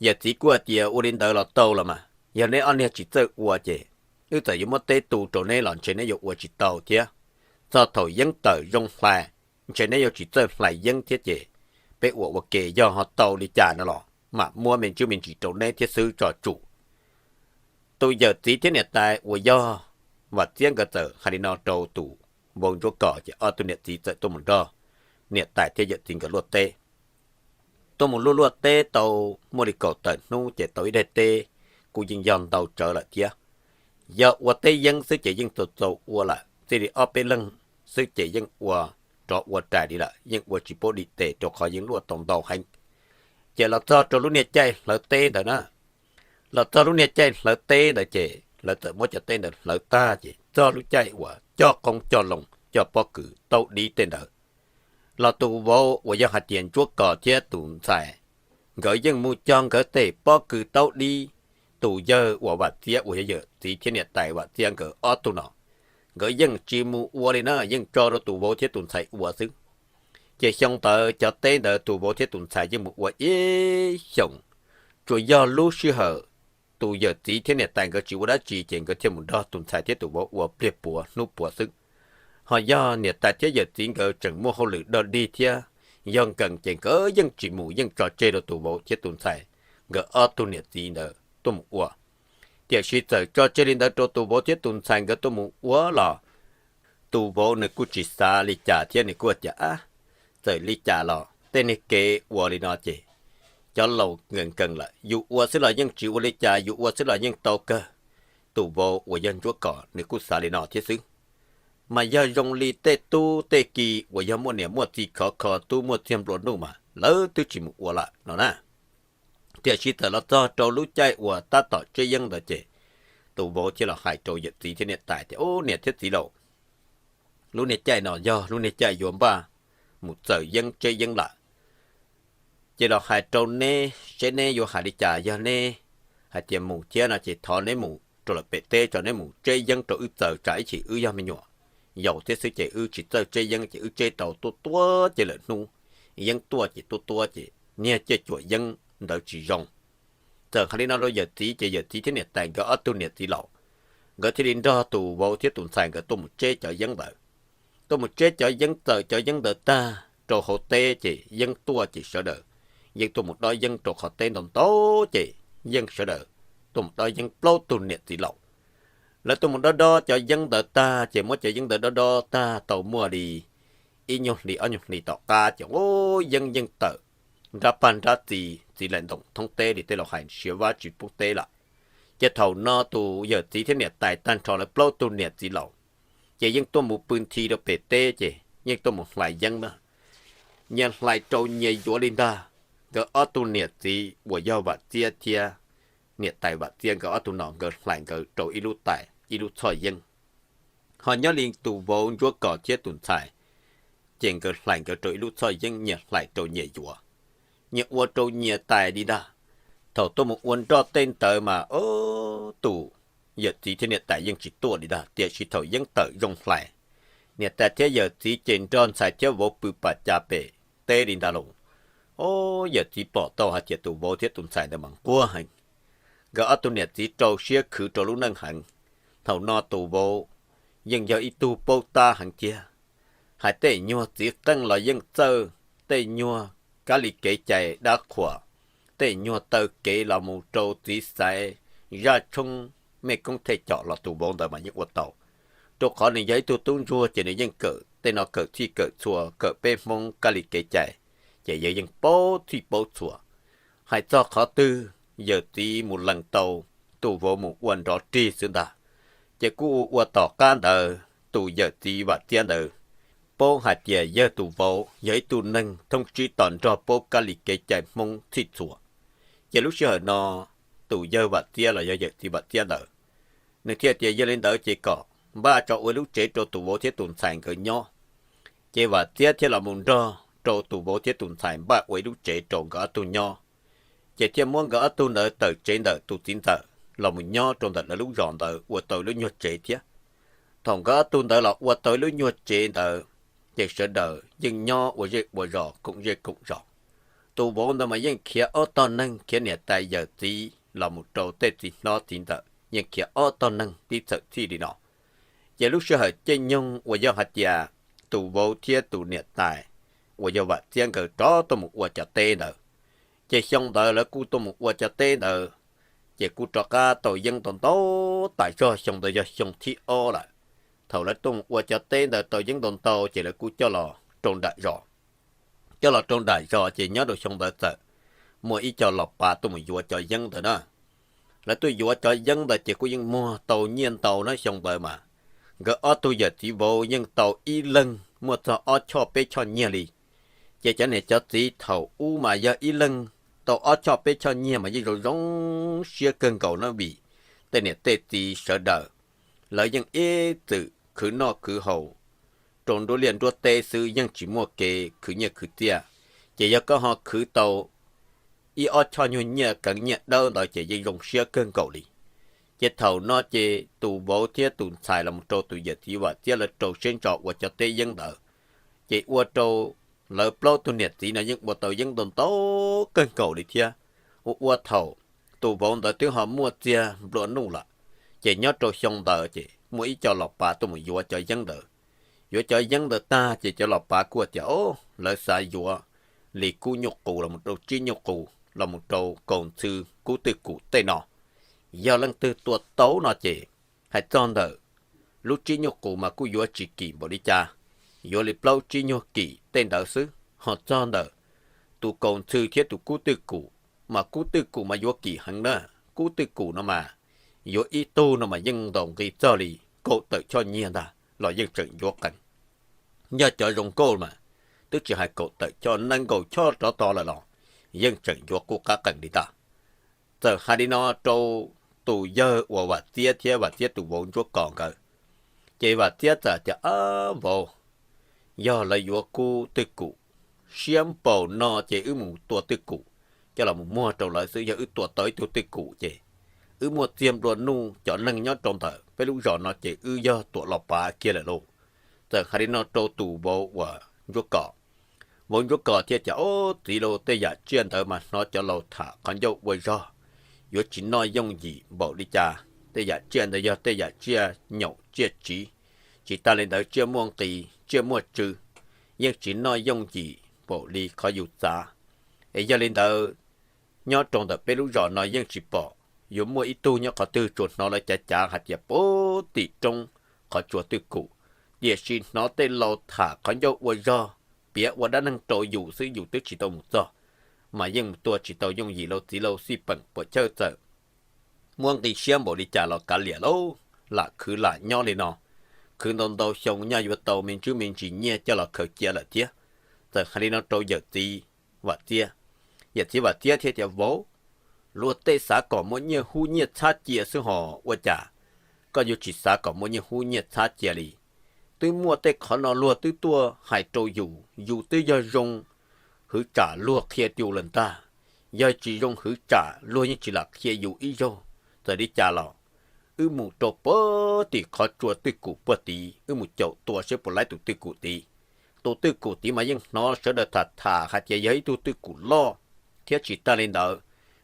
Yawm txiv kuj hais tias, Ua li ntawd los tau los mas, yog neb ob niag tsis txawj ua ces wb txawm yuav muab teb tu rau neb los ntshe neb yuav ua tsis tau thiab. Txog thaum yeeb tawm zoo hlais, ntshe neb yuav tsis txawj hlais yeeb thiab ces peb ua ua ke, yog ho tau li cas no los mam muab me ntsis me ntsis rau neb thiab xwb tso tsum. Tus yawm txiv thiab niam tais uas yog Vam Txiab nkawd txawm hais li no rau tus vauv Ntsuab Kos ces ob tug niam txiv txawm tuaj mus nrog niam tais thiab yawm txiv nkawd luaj teb. Tuaj mus luaj luaj teb tau muaj li kaum tawm hnub ces tau ib daim teb, kuj yeej yog ntau tsawv lawm thiab. Yog ua teb yeeb xwb ces yeej txaus txaus ua lawm, txij li ob peb leeg xwb ces yeej ua rov ua rais li lawm, yeej ua tsis paub dim tes rau qhov yeej luaj tau ntau heev. Ces los txog rau lub niag caij hlawv teb ntawd na, los txog lub niag caij hlawv teb ntawd ces lawv txawm muab cov teb ntawd hlawv tag ces txog lub caij uas coj qoob coj loo coj pob kws taub dib tej ntawd, los tus vauv uas yog hais tias Ntsuab Kos thiab tus ntxhais, nkawd yeej mus cog nkawd tej pob kws taub dib. Tus yawg uas Vam Txiab uas yog yawm txiv thiab niam tais Vam Txiab nkawd ob tug no, nkawd yeej tsis mus ua li na, yeej tso rau tus vauv thiab tus ntxhais ua xwb. Ces xyoo ntawd cov teb ntawd tus vauv thiab tus ntxhais yeej mus ua ib xyoos, tsuas yog lub sij hawm tus yawm txiv thiab niam tais nkawd tsis ua dab tsi ces nkawd thiaj mus nrog tus ntxhais thiab tus vauv ua pliag puav hnub puav xwb. Ho yog niam tais thiab yawm txiv nkawd tseem muaj hauj lwm dog dig thiab yog nkees ces nkawd yeej tsis mus, yeej tso tseg rau tus vauv thiab tus ntxhais nkawd ob tug niam txiv ntawd tuaj mus ua. Tiam sis txawm tso tseg li ntawd rau tus vauv thiab tus ntxhais nkawd tuaj mus ua los tus vauv nws kuj tsis xav li cas thiab nws kuj tias, ab, txawm li cas los tej niag kev ua li no ces cov laus nkees nkees lawm, yus ua xwb los yeej tsis ua li cas, yus ua xwb los yeej tau kawg. Tus vauv uas yog Ntsuab Kos nws kuj xav li no thiab xwb. Mas yog zoo li tej tub tej ki uas yog muaj niam muaj txiv khov kho tub muaj txiag nplua nuj mas lawv twb tsis mus ua lawm no na. Tiam sis txawm los txog rau lub caij uas tab tom tseb yeeb ntawd ces tus vauv thiaj los hais rau yawm txiv thiab niam tais tias, ub, niam thiab txiv laus, lub niag caij no yog lub niag caij yuav npaj mus txawm yeeb tseb yeeb lawm. Ces los hais rau neb seb neb yuav hais li cas, yog neb hais tias mus thiab no ces thov neb mus rau lawm pem teb tso, neb mus tseb yeeb rau wb txaws tsam ib chim wb yog me nyuam yaus thiab xwb ces wb tsis txawj tseb yeeb ces wb tseb tau tuab tuab ces lawm hnub yeeb tuaj ces tuab tuab ces niag cuam yeeb ntawd tsis zoo. Txawm hais li no rau yawm txiv ces yawm txiv thiab niam tais nkawd ob tug niam txiv laus, nkawd thiaj li nrog tus vauv thiab tus ntxhais nkawd tuaj mus tseb cov yeeb ntawd. Tuaj mus tseb cov yeeb, txawm cov yeeb ntawd tag rau hauv teb ces yeeb tuaj ces sawv daws yeej tuaj mus dob yeeb rau qhov teb ntau ntau ces yeej sawv daws tuaj mus dob yeeb plaub tug niam txiv laus. Lawv tuaj mus dob dob cov yeeb ntawd tag ces muab cov yeeb ntawd dob dob tag tau muaj li ib nyuag hlis ob nyuag hlis tom qab ces ub, yeeb yeej tawm nrab pag nrab txi, txiv laim ntoom thoob teb li tej laus hais, siav vab tsis poob teb lawm. Ces thaum no tus yawm txiv thiab niam tais tag nrho lawv plaub tug niam txiv laus ces yeej tuaj mus pw nthi rau pem teb ces yeej tuaj mus hlais yeeb na. Nyias hlais rau nyias yuav li ntag. Nkawd ob tug niam txiv uas yog Vam Txiab thiab niam tais Vam Txiab nkawd ob tug no nkawd hlais nkawd rau ib lub tais ib lub txhoj yeeb. Ho nyob li tus vauv Ntsuab Kos thiab tus ntxhais ces nkawd hlais nkawd rau ib lub txhoj yeeb, nyias hlais rau nyias yuav, nyias ua rau nyias tais li ntag. Thaum tuaj mus ua nroj tej ntawd mas ub, tus yawm txiv thiab niam tais yeej tsis tuaj li ntag, tiam sis thaum yeeb tawm zoo hlais, niam tais thiab yawm txiv ces nrog ntxhais thiab vauv pw pas cas pem teb li ntag lauj. Ub, yawm txiv pom tau hais tias tus vauv thiab tus ntxhais ntawd mas nquag heev. Nkawd ob tug niam txiv rau siab khwv rau lub neej heev. Thaum no tus vauv yeej yog ib tug paub tab heev thiab. Hais tej nyuag txiv qeej los yeej txawj, tej nyuag kab li kev cai dab qhuas, tej nyuag taw kev los mus rau txiv xaiv, zaj tshoob, mej koob thej com los tus vauv ntawd mas yeej ua tau. Rau qhov nws yog ib tug tub ntsuag ces nws yeej kawm tej no kawm txhij kawm txhua, kawm peb Hmoob kab li kev cai, ces yawg yeej paub txhij paub txhua. Hais txog qhov twg yawm txiv mus lees tau, tus vauv mus ua nrov rig xwb ntag. Ces kuj ua tom qab ntawd tus yawm txiv Vam Txiab ntawd paub hais tias yawg tus vauv yog ib tug neeg thoob tsib to nrog paub kab li kev cai Hmoob txhij txhua. Ces lub sij hawm no tus yawg Vam Txiab los yog yawm txiv Vam Txiab ntawd, nws thiaj tias yog li ntawd ces kom npaj tso ua ib lub tsev rau tus vauv thiab tus ntxhais nkawd nyob. Ces Vam Txiab thiaj los mus nrog rau tus vauv thiab tus ntxhais npaj ua ib lub tsev rau nkawd ob tug nyob. Ces thiaj muab nkawd ob tug ntawd tawm tsev ntawm tus txiv ntxawm los mus nyob rau ntawm lawv lub zos ntawd ua tau ib lub nyuag tsev thiab. Thaum nkawd ob tug ntawd los ua tau ib lub nyuag tsev ntawd, ces sawv daws yeej nyob ua zej ua zos koom zej koom zos. Tus vauv ntawd mas yeej khiav ob tog neeg, khiav niam tais yawm txiv los mus rau tej txiv hlob txiv ntxawm, yeej khiav ob tog neeg tib txhawm txhij li no. Ces lub sij hawm caij nyoog uas yog hais tias tus vauv thiab tus niam tais uas yog Vam Txiab nkawd rov tuaj mus ua cov teb ntawd, ces xyoo ntawd lawv kuj tuaj mus ua cov teb ntawd, ces kuj rov qab tau yeeb ntau ntau tas zog. Xyoo ntawd yog xyoo thib ob lawm. thaum lawv tuaj mus ua cov teb ntawd tau yeeb ntau ntau ces lawv kuj coj los rau nram zos. Coj los rau nram zos ces nyob rau xyoo ntawd txawm muaj ib co los pav tuaj mus yuav cov yeeb ntawd na. Lawv tuaj yuav cov yeeb ntawd ces kuj yeej muag tau nyiaj ntau na, xyoo ntawd mas nkawd ob tug yawm txiv vauv yeej tau ib leeg muaj txog ob choj peb choj nyiaj li. Ces cov niam cov txiv thaum ub mas yog ib leeg tau ob choj peb choj nyiaj mas yeej zoo zoo siab kawg nkaus na, vim tej niam tej txiv sawv daws lawv yeej ib txwm khwv noj khwv haus rau nruab liaj nruab teb xwb, yeej tsis muaj kev khwv nyiaj khwv txiaj. Ces yog koj ho khwv tau ib ob choj nyuag nyiaj keev nyiaj dawb ntawd ces yeej zoo siab kawg nkaus li. Ces thaum no ces tus vauv thiab tus ntxhais los mus rau tus yawm txiv Vam Txiab lawv rau siab ntso ua cov teb yeeb ntawd, ces ua rau lawv plaub tug niam txiv no yeej ua tau yeeb ntau ntau kawg nkaus li thiab. Ua ua thaum tus vauv ntawd twb ho muaj txiag nplua nuj lawm, ces nyob rau xyoo ntawd ces muaj ib co los pav tuaj mus yuav cov yeeb ntawd. Yuav cov yeeb ntawd tag ces cov los pav kuj tias, o, lawv xav yuav li kub nyuj qus los mus rau tsib nyuj qus los mus rau kaus ntxhw kub twj kum tej no. Yog leej twg tua tau no ces hais txog ntawm lub tsib nyuj qus mas kuj yuav tsis kim npaum li cas, yuav li plaub tsib nyuag kim tej ntawd xwb. Ho txog ntawm tus kaus ntxhw thiab tus kub twj kum, mas kub twj kum mas yuav kim heev na. Kub twj kum no mas yuav ib tug no mas yeej ntaus nqi txog li kaum tawm choj nyiaj ntag los yeej tseem yuav qees. Yog cov zoo nkauj mas twb tsis hais kaum tawm choj, nees nkaum choj rov tod lawm los yeej tseem yuav qub qab qees li ntag. Txawm hais li no rau tus yawg uas Vam Txiab thiab Vam Txiab tus vauv Ntsuab Kos nkawd, ces Vam Txiab txawm tias, ab vauv, yog lawv yuav kub twj kum, siab npaum no ces wb mus tua twj kum coj los mus muag rau lawv xwb. Yog wb tua tau ib tug twj kum ces wb muaj txiag nplua nuj, cov neeg nyob rau ntawm peb lub zos no ces wb yog tuam los pav kiag lawm lauj. Txawm hais li no rau tus vauv uas Ntsuab Kos, vauv Ntsuab Kos thiaj tias, o, txiv lauj, tej yam tsiaj ntawd mas hnov cov laus tham qhov ncauj ua zog, yuav tsis noj yooj yim npaum li cas. Tej yam tsiaj ntawd yog tej yam tsiaj nyaum tsiaj tsiv, tsis tas li ntawd tsiaj muaj nqis tsiaj muaj tsw, yeej tsis noj yooj yim npaum li qhov yus xav. Es yog li ntawd, nyob rau ntawm peb lub zos no yeej tsis pom yuav muaj ib tug nyob qhov twg, tsuas hnov lawv cav cav hais tias puag tim roob qhov tsua twj kum, tiam sis hnov tej laus tham qhov ncauj ua zog, piav ua dab neeg rau yus xwb, yus twb tsis tau mus txog, mas yeej mus tua tsis tau yooj yim lauj txiv lauj. Xij peem puam chawj txawm muab nqi siab npaum li cas los kav liam lauj, lam khwv lam nyob li no, khwv ntau ntau xyoo nyaj yuav tau me ntsis me ntsis nyiaj coj los khaws cia lawm thiab. Txawm hais li no rau yawm txiv Vam Txiab, yawm txiv Vam Txiab thiaj tias, vauv, luag tej xav kom muaj nyiaj hub nyiaj txhab cia xwb hos ua cas koj yuav tsis xav kom muaj nyiaj hub nyiaj txhab cia li? Twb muaj tej qhov no luag twb tuaj hais rau yus, yus twb yog zoo hwv tsam luag qhia yus lawm ntag. Yog tsis zoo hwv tsam luag yeej tsis lam qhia yus ib zaug. Txawm li cas los wb mus rau puag tim qhov tsua twj kum puag tid, wb mus caum tua seb puas laib tus twj kum tid. Tus twj kum tid mas yeej hnov sawv daws tham tham hais tias yog ib tug twj kum loj, thiab tsis tas li ntawd,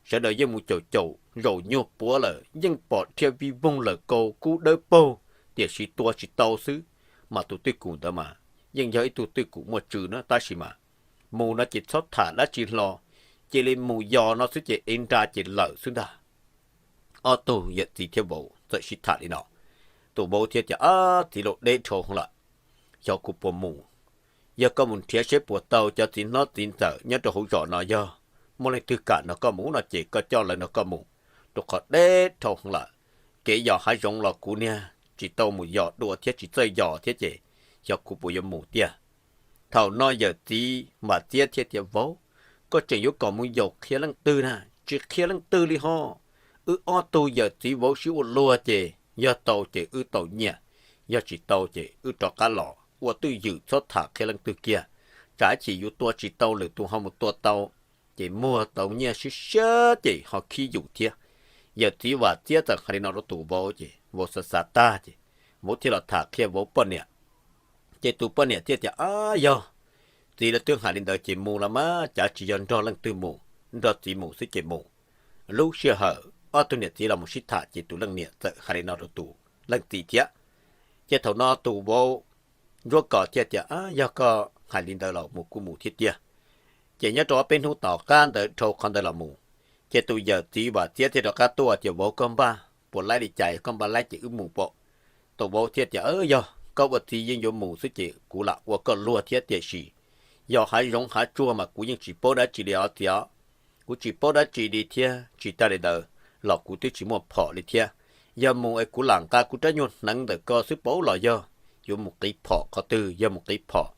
sawv daws yeej mus caum caum zaum nyuag puav lawm yeej pom rhiaj vij voog lawm, kaus kub dawb paug, tiam sis tua tsis tau xwb. Mas tus twj kum ntawd mas yeej yog ib tug twj kum muaj tsw na, tab sis mas mus no ces txhob tham dab tsi hlo, cia li mus yos no xwb ces ev nra ces lawm xwb ntag. Ob tug yawm txiv thiab vauv txawm sib tham li no. Tus vauv thiaj tias, ab txiv lauj, deb dhau lawm, xyov kuv puas mus. Yog koj mus nrhiav seb puas tau cov txiv hlob txiv ntxawm nyob rau hauv zos no, yog muaj leej twg kam nrog koj mus no ces koj coj lawv nrog koj mus, rau qhov deb dhau lawm. Kev yos hav zoov los kuv niag tsis tau mus yos dua thiab tsis txawj yos thiab ces xyov kuv puas yuav mus tiag. Thaum no yawm txiv Vam Txiab thiaj tias, vauv, koj tseem yuav kom mus yaum qhia leej twg na? Tsis qhia leej twg li ho. Wb ob tug yawm txiv vauv sib ua luag ces yog tau ces wb tau nyiaj, yog tsis tau ces wb rov qab los ua twj ywm, txhob tham qhia leej twg kiag. Tsam ib chim yus tua tsis tau lwm tus ho mus tua tau, ces muag tau nyiaj siab siab ces ho khib yus thiab. Yawm txiv Vam Txiab txawm hais li no rau tus vauv ces vauv xav xav tag ces vauv thiaj los tham qhia vauv poj niam. Ces tus poj niam thiaj tias, ab yog txiv lawv twb hais li ntawd ces mus los mas, cav tsis yog nrog leej twg mus, nrog txiv mus xwb ces mus. Lub sij hawm ob tug niam txiv los mus sib tham ces tus leej niam txawm hais li no rau tus leej txiv thiab. Ces thaum no tus vauv Ntsuab Kos thiaj tias, ab yog koj hais li ntawd los mus kuj mus thiab tiag. Ces nyob rau ob peb hnub tom qab ntawd dhau qhov ntawd los mus, ces tus yawm txiv Vam Txiab thiaj rov qab tuaj tias, vauv, koj npaj puas laib li cas? Koj npaj laib ces wb mus pom. Tus vauv thiaj tias, yog koj ua txiv yeej yuav mus xwb ces kuv lam ua koj luag thiab, tiam sis yog hav zoov hav tsuag mas kuv yeej tsis paub dab tsi li os txiv os. Kuv tsis paub dab tsi li thiab, tsis tas li ntawd los kuv twb tsis muaj phom li thiab. Yog mus es kuv lam nqa kuv rab nyuag hneev ntawm ko xwb paub los yog yuav mus qiv phom qhov twg? Yog mus qiv phom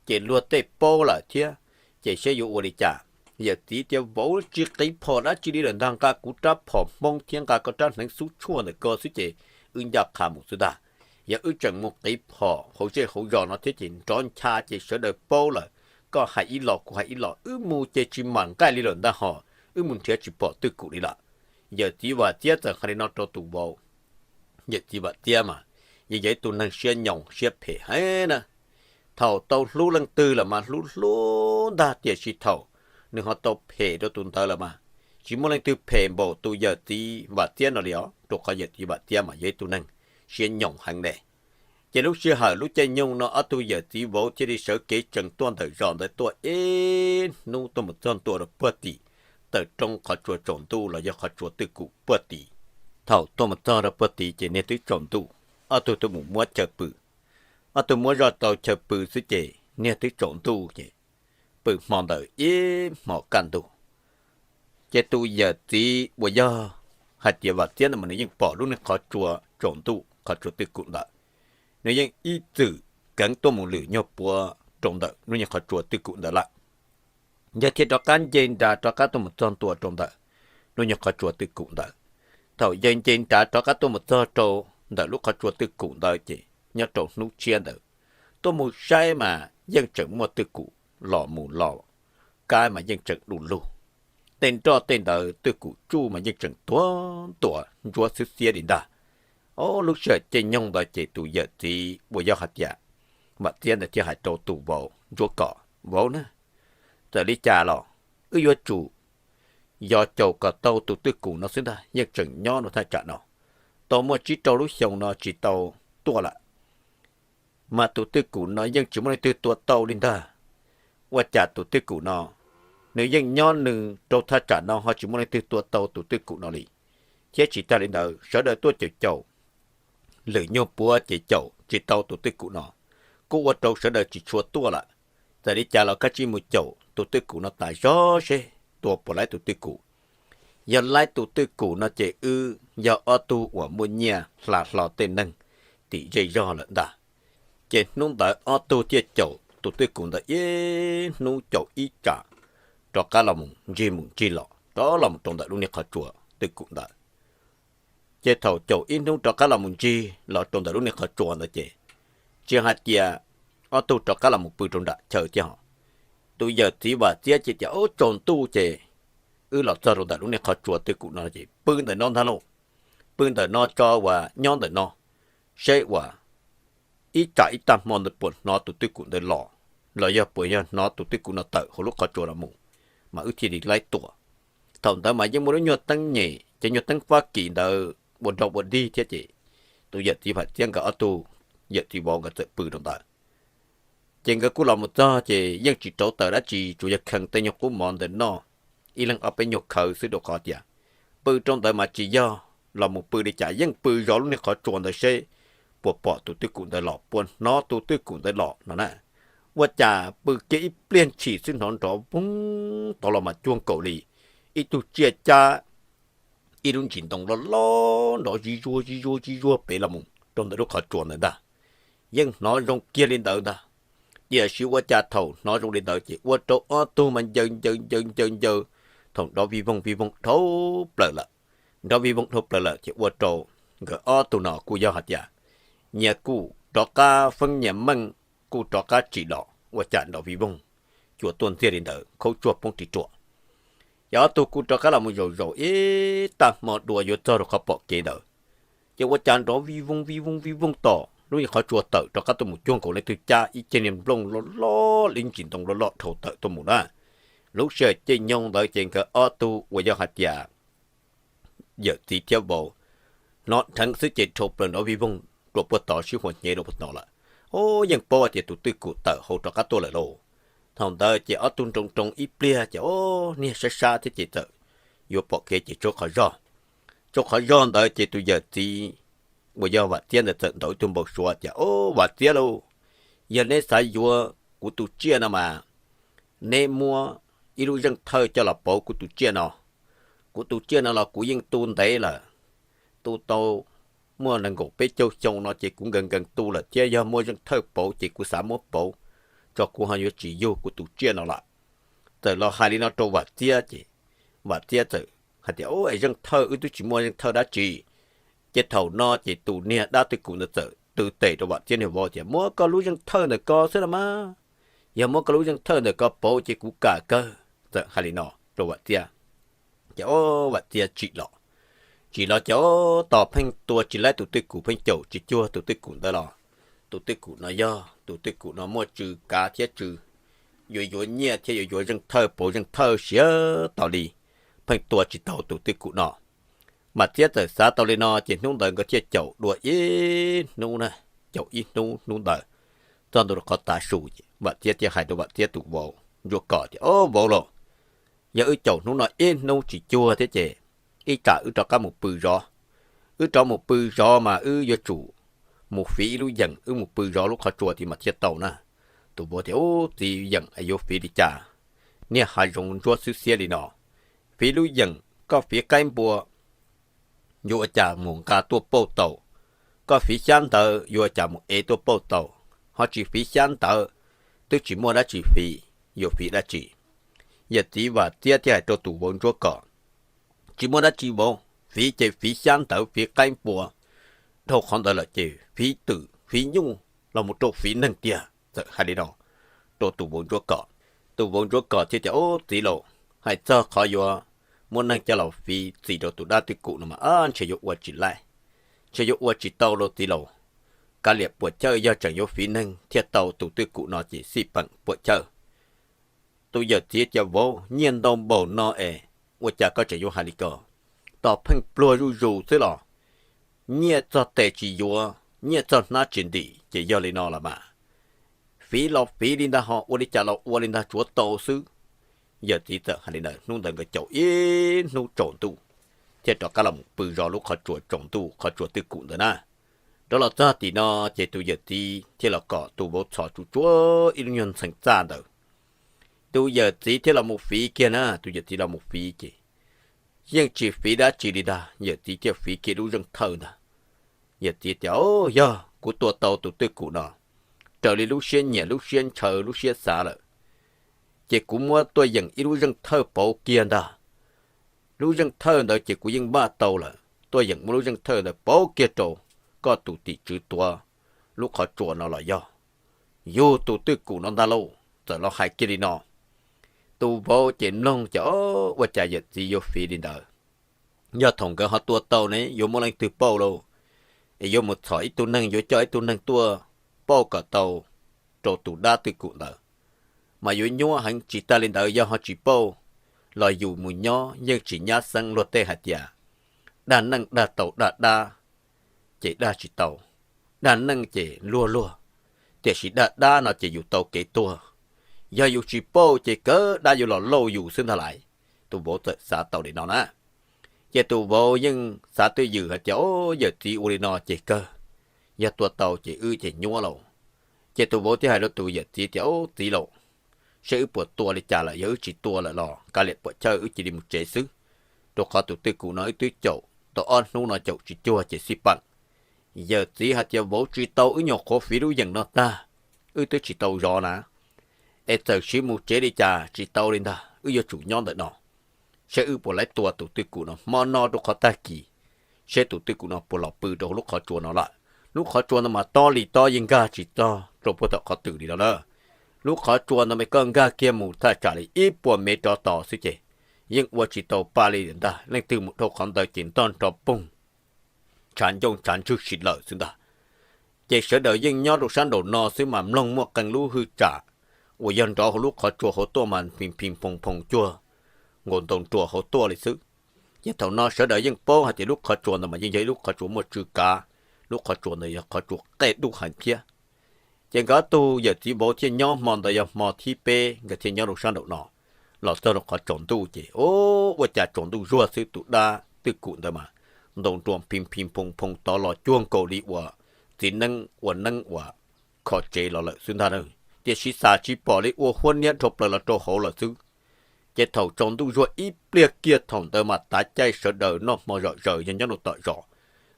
ces luag tej paub lawm thiab, ces seb yuav ua li cas. Yawm txiv tias, vauv, tsis qiv phom dab tsi li lawm ntag, nqa kuv rab phom Hmoob thiab nqa koj rab hneev xub tshuaj ntawm ko xwb ces wb ncaj qha mus xwb ntag. Yog wb tseem mus qiv phom hauv zej hauv zos no thiab ces nrov ncha ces sawv daws paub lawm, koj hais ib los kuv hais ib los, wb mus ces tsis mam nqaij li lawm ntag hos, wb mus nrhiav tsis pom Twj Kum li lawm. Yawm txiv Vam Txiab txawm hais li no rau tus vauv. Yawm txiv Vam Txiab mas yeej yog ib tug neeg siab nyoos siab phem heev na. Thaum tau hlub leej twg los mas hlub hlub ntag, tiam sis thaum nws ho tau phem rau tus ntawd lawm mas tsis muaj leej twg phem npaum tus yawm txiv Vam Txiab no li os, rau qhov yawm txiv Vam Txiab mas yog ib tug neeg siab nyoos heev ne. Ces lub sij hawm lub caij nyoog no ob tug yawm txiv vauv thiaj li sawv kev tsees tuaj ntawm zos ntawd tuaj ib hnub tuaj mus txog ntua rau puag tim taw roob qhov tsua tsaus ntuj los yog qhov tsua Twj Kum puag tid. Thaum tuaj mus txog rau puag tid ces niag twb tsaus ntuj, ob tug tuaj mus muab chaw pw. Ob tug muab zoj tau chaw pw xwb ces niag twb tsaus ntuj ces pw hmo ntawd ib hmo kaj ntug. Ces tus yawm txiv uas yog hais tias Vam Txiab ntawd mas nws yeej pom lub niag qhov tsua tsaus ntuj qhov tsua Twj Kum ntawd, nws yeej ib txwm keev tuaj mus lwm nyuag puav rau ntawm lub niag qhov tsua Twj Kum ntawd lawm. Yog thiaj rov qab nce nra rov qab tuaj mus txog ntua rau ntawm lub nyuag qhov tsua Twj Kum ntawd. Thaum yawg nce nra rov qab tuaj mus txog rau ntawm lub qhov tsua Twj Kum ntawd ces nyob rau hnub tshiab ntawd tuaj mus saib mas yeej tseem muaj Twj Kum los mus los kab mas yeej tseem du lug. Tej nroj tej ntawd Twj Kum tsuj mas yeej tseem tuag ntuas ntsuab xwb xiab li ntag. Ob lub sij hawm caij nyoog ntawd ces tus yawm txiv uas yog hais tias Vam Txiab ntawd thiaj hais rau tus vauv ntsuab kom, vauv na, txawm li cas los wb yuav tsum yog caum kom tau tus Twj Kum no xwb ntag, yeej tseem nyob rau thaj tsam no tau muaj tsib rau lub xyoo no tsis tau tuaj lawm. Mas tus Twj Kum no yeej tsis muaj leej twg tua tau li ntag. Ua cas tus Twj Kum no nws yeej nyob nws rau thaj tsam no ho tsis muaj leej twg tua tau tus Twj Kum no li? Thiab tsis tas li ntawd sawv daws tuaj caum caum lwm nyuag puav ces caum tsis tau tus Twj Kum no, kuj ua rau sawv daws tsis tshua tuaj lawm. Txawm li cas los koj cia li mus caum tus Twj Kum no tas zog seb tua puas laib tus Twj Kum. Yog laib tus Twj Kum no ces wb yog ob tug uas muaj nyiaj hla hlo tej neeg tim zej zog lawm ntag. Ces hnub ntawd ob tug thiaj caum tus Twj Kum ntawd ib hnub caum ib tsam rov qab los mus ntsig mus ntsig los rov los mus rau ntawm lub niag qhov tsua Twj Kum ntawd. Ces thaum caum ib hnub rov qab los mus ntsig los rau ntawm lub niag qhov tsua ntawd ces tsis hais tias ob tug rov qab los mus pw rau nram chaw thiab hos. Tus yawm txiv Vam Txiab ces tias, ub, tsaus ntuj ces wb los txog rau ntawm lub niag qhov tsua Twj Kum no ces pw ntawm no ntag lauj. Pw ntawm no tso uas nyob ntawm no, seb uas ib tsam ib tag hmo ntawd puas hnov tus Twj Kum ntawd los, los yog puas yog hnov tus Twj Kum no tawm hauv lub qhov tsua los mus, mas wb thiaj li laib tua. Thaum ntawd mas yeej muaj lub nyuag teeb nyem, cov nyuag teeb Fab Kis ntawd ua nrog ua dig thiab ces tus yawm txiv Vam Txiab nkawd ob tug, yawm txiv vauv nkawd txawm pw rau ntawd. Ces nkawd kuj los mus txog ces yeej tsis rauv taws dab tsi, tsuas yog kheev tej nyuag qub mov ntawd noj, ib leeg ob peb nyuag khawv xwb rau qhov tias pw rau ntawd mas tsis yog los mus pw li cas yeej pw zov lub niag qhov tsua ntawd seb puas pom tus Twj Kum ntawd los, puas hnov tus Twj Kum ntawd los no na. Ua cas pw kiag ib pliag ntshis xwb hnov nrov voog tod los mas cuag nkaus li ib tug tsiaj cab ib lub ntsis ntoo loj loj nrov zig zuag zig zuag zig zuag pem los mus rau ntawm lub qhov tsua ntawd ntag. Yeej hnov zoo kiag li ntawd ntag. Tiam sis ua cas thaum hnov zoo li ntawd ces ua rau ob tug mas ncaws ncaws ncaws ncaws ncaws, thaum nrov vij voog vij voog dhau plaws lawm. Nrov vij voog dhau plaws lawm ces ua rau nkawd ob tug no kuj yog hais tias nyias kuj rov qab feeb nyias meej, kuj rov qab tsim los ua cas nrov vij voog cua tuaj ntxiag li ntawd, khaub tsuag poob ris ruam. Ces ob tug kuj rov qab los mus zaum zaum ib tag hmo dua yuav txog rau qhov pom kev ntawd, ces ua cas nrov vij voog vij voog vij voog tom lub qhov tsua tawm rov qab tuaj mus cuag nkaus leej twg cab ib ceg niag nplooj loj loj, ib ntsis ntoo loj loj dhau tawm tuaj mus na. Lub sij hawm caij nyoog ntawd ces nkawd ob tug uas yog hais tias yawm txiv thiab vauv hnov dheev xwb ces dhau plaws nrov vij voog rau puag tod sib hua hnyev rau puag tod lawm. Ub, yeej paub hais tias tus Twj Kum tawm hauv rov qab tuaj lawm lauj. Thaum ntawd ces ob tug nroo nroo ib pliag ces ub, niag sab sab thiab ces txawm yuav pom kev ces tsaug qhov zog. Tsaug qhov zog ntawd ces tus yawm txiv uas yog Vam Txiab ntawd txawm ntaus ib tug npau suav tias, Au, Vam Txiab lauj, yog neb xav yuav kuv tus tsiaj no mas neb muab ib lub zeej thawj coj los pauv kuv tus tsiaj no. Kuv tus tsiaj no los kuv yeej tu ntev lawm, tu tau muaj nees nkaum peb caug xyoo no ces kuv nkees nkees tu lawm thiab, yog muaj zeej thawj pauv ces kuv xav muab pauv tso, kuv ho yuav tsis yug kuv tus tsiaj no lawm. Txawm los hais li no rau Vam Txiab ces Vam Txiab txawm hais tias, Au, es zeej thawj wb twb tsis muaj zeej thawj dab tsi. Ces thaum no ces tus niag dab twj kum ntawd txawm tw tes rau Vam Txiab niag vauv tias, Muab koj lub zeej thawj ntawm ko xwb los mas, yog muab koj lub zeej thawj ntawm ko pauv ces kuv kam kawg. Txawm hais li no rau Vam Txiab. Ces Vam Txiab tsim los, tsim los ces tos pheej tua tsis laib tus twj kum, pheej caum tsis cuag tus twj kum ntawd los. Tus twj kum no yog tus twj kum no muaj tsw kav thiab tsw, yuav yuav nyiaj thiab yuav yuav zeej thawj pauv zeej thawj siav tas li, pheej tua tsis tau tus twj kum no. Vam Txiab txawm xav tau li no ces hnub ntawd nkawd thiaj caum dua ib hnub na, caum ib hnub, hnub ntawd txog ntua rau qhov tav su ces Vam Txiab thiaj hais rau Vam Txiab tus vauv Ntsuab Kom tias, Au, vauv lauj, yog wb caum hnub no ib hnub tsis cuag thiab ces ib tsam wb rov qab mus pw zov. Wb rov mus pw zov mas wb yuav tsum mus fiv ib lub yeem, wb mus pw zov lub qhov tsua tid mas thiaj tau na. Tus vauv tias, Ub, txiv, yeem es yuav fiv li cas? Niaj hav zoov ntsuab xwb xiab li no, fiv lub yeem koj fiv qaib npua yuav ua cas mus nqa tuaj pauj tau? Koj fiv xyab ntawv yuav ua cas mus ev tuaj pauj tau? Ho tsis fiv xyab ntawv twb tsis muaj dab tsi fiv, yuav fiv dab tsi? Yawm txiv Vam Txiab thiaj hais rau tus vauv Ntsuab Kom, Tsis muaj dab tsi vauv, fiv ces fiv xyab ntawv fiv qaib npua, dhau qhov ntawd lawm ces fiv twm fiv nyuj los mus rau fiv neeg tiag. Txawm hais li no rau tus vauv Ntsuab Kom. Tus vauv Ntsuab Kom thiaj tias, Ub, txiv laus, hais txog qhov yuav muab neeg coj los fiv txim rau tus dab twj kum no mas ntshe yuav ua tsis laib, ntshe yuav ua tsis tau lauj txiv laus. Kav liam puam chawj, yog tseem yuav fiv neeg thiaj tau tus twj kum no ces xij peem puam chawj. Tus yawm txiv tias, Vauv, nyiaj ntau npaum no es ua cas koj tseem yuav hais li ko? Tos pheej pluag zuj zus xwb los nyiaj txog tes tsis yuav, nyiaj txog hnab tsis ntim, ces yog li no los mas fiv los fiv li ntag, ho ua li cas los ua li ntag, tsuav tau xwb. Yawm txiv txawm hais li ntawd, hnub ntawd nkawd caum ib hnub tsaus ntuj thiaj rov qab los mus pw zov lub qhov tsua tsaus ntuj, qhov tsua twj kum ntawd na. Rov los txog tim no ces tus yawm txiv thiaj los kom tus vauv txhos tsuj tsuav ib lub nyuag ntxhee txaj ntawd. Tus yawm txiv thiaj los mus fiv kiag na, tus yawm txiv los mus fiv ces yeej tsis fiv dab tsi li ntag, yawm txiv thiaj fiv kiag lub zeej thawj ntag. Yawm txiv tias, Au, yog kuv tua tau tus twj kum no, raws li lub siab nyiam lub siab ntshaw lub siab xav lawm, ces kuv muab tuaj yeem ib lub zeej thawj pauv kiag ntag. Lub zeej thawj ntawd ces kuv yeej npaj tau lawm, tuaj yeem muab lub zeej thawj ntawd pauv kiag rau koj tus tim tswv tuav lub qhov tsua no los yog yug tus twj kum no ntag lauj. Txawm los hais kiag li no, tus vauv ces mloog ces, Au, ua cas yawm txiv yuav fiv li ntawd? Yog thaum nkawd ho tua tau ne yuav muaj leej twg pauj lauj? Es yuav mus txhom ib tug neeg, yuav coj ib tug neeg tuaj pauj kom tau rau tus dab twj kum ntawd, mas yuav nyuaj heev. Tsis tas li ntawd, yog ho tsis pauj los yus mus nyob yeej tsis nyab xeeb. Luag tej hais tias dag neej dag tau dag dab ces dag tsis tau, dag neej ces luag luag, tiam sis dag dab no ces yus tau kev tuag. Yog yus tsis pauj ces kawg dab yuav los lauj yus xwb ntag lauj. Tus vauv txawm xav tau li no na. Ces tus vauv yeej xav twj ywm hais tias, Au, yawm txiv ua li no ces kawg, yog tua tau ces wb ces nyuaj lauj. Ces tus vauv thiaj hais rau tus yawm txiv tias, Au, txiv laus, seb wb puas tua li cas lawm, yog wb tsis tua lawm los kav liam puam chawj, wb cia li mus tsev xwb, rau qhov tus twj kum no wb twb caum tau ob hnub no caum tsis cuag ces xij peem. Yawm txiv hais tias, Vauv, tsis tau, wb nyuam qhuav fiv lub yeem no tag, wb twb tsis tau zov na. Es txawm siv mus tsev li cas tsis tau li ntag, wb yuav tsum nyob ntawm no, seb wb puas laib tua tus twj kum no hmo no rau qhov tag kis, seb tus twj kum no puas los pw rau lub qhov tsua no lawm. Lub qhov tsua no mas tob li tob, yeej nkag tsis txog rau puag tom qhov twg li no na. Lub qhov tsua no mas koj nkag kiag mus thaj tsam li ib puas mev rov tos xwb ces yeej ua tsis tau pa li ntag, leej twg mus dhau qhov ntawd ces ntog nrov poog, tshav ncauj tshav ntswg si lawm xwb ntag. Ces sawv daws yeej nyob rau sab nraum no xwb mas mloog muaj qee lub hwj tsam uas yog nrov hauv lub qhov tsua hauv tuaj mas phim phim phoom phoom cuag nkaus ntaus nruas hauv tuaj li xwb. Ces thaum no sawv daws yeej paub hais tias lub qhov tsua ntawd mas yeej yog ib lub qhov tsua muaj tsw kav, lub qhov tsua ntawd yog qhov tsua qej dub heev thiab. Ces nkawd ob tug yawm txiv vauv thiaj nyob, hmo ntawd yog hmo thib peb nkawd thiaj nyob rau sab nraum no. Los txog rau qhov tsaus ntuj ces, o, ua cas tsaus ntuj zuag xwb tus dab twj kum ntawd mas ntaus nruas phim phim phoom phoom tod los cuag nkaus li uas txiv neeb ua neeb uas kho tsev los lawm xwb ntag. Tiam sis xam tsis pom li, ua huab niab dhau plaws los rau hauv lawm xwb. Ces thaum tsaus ntuj zuag ib pliag kiag thaum ntawd mas tav caij sawv daws noj hmo zom zaws yog nyob rau tom zos,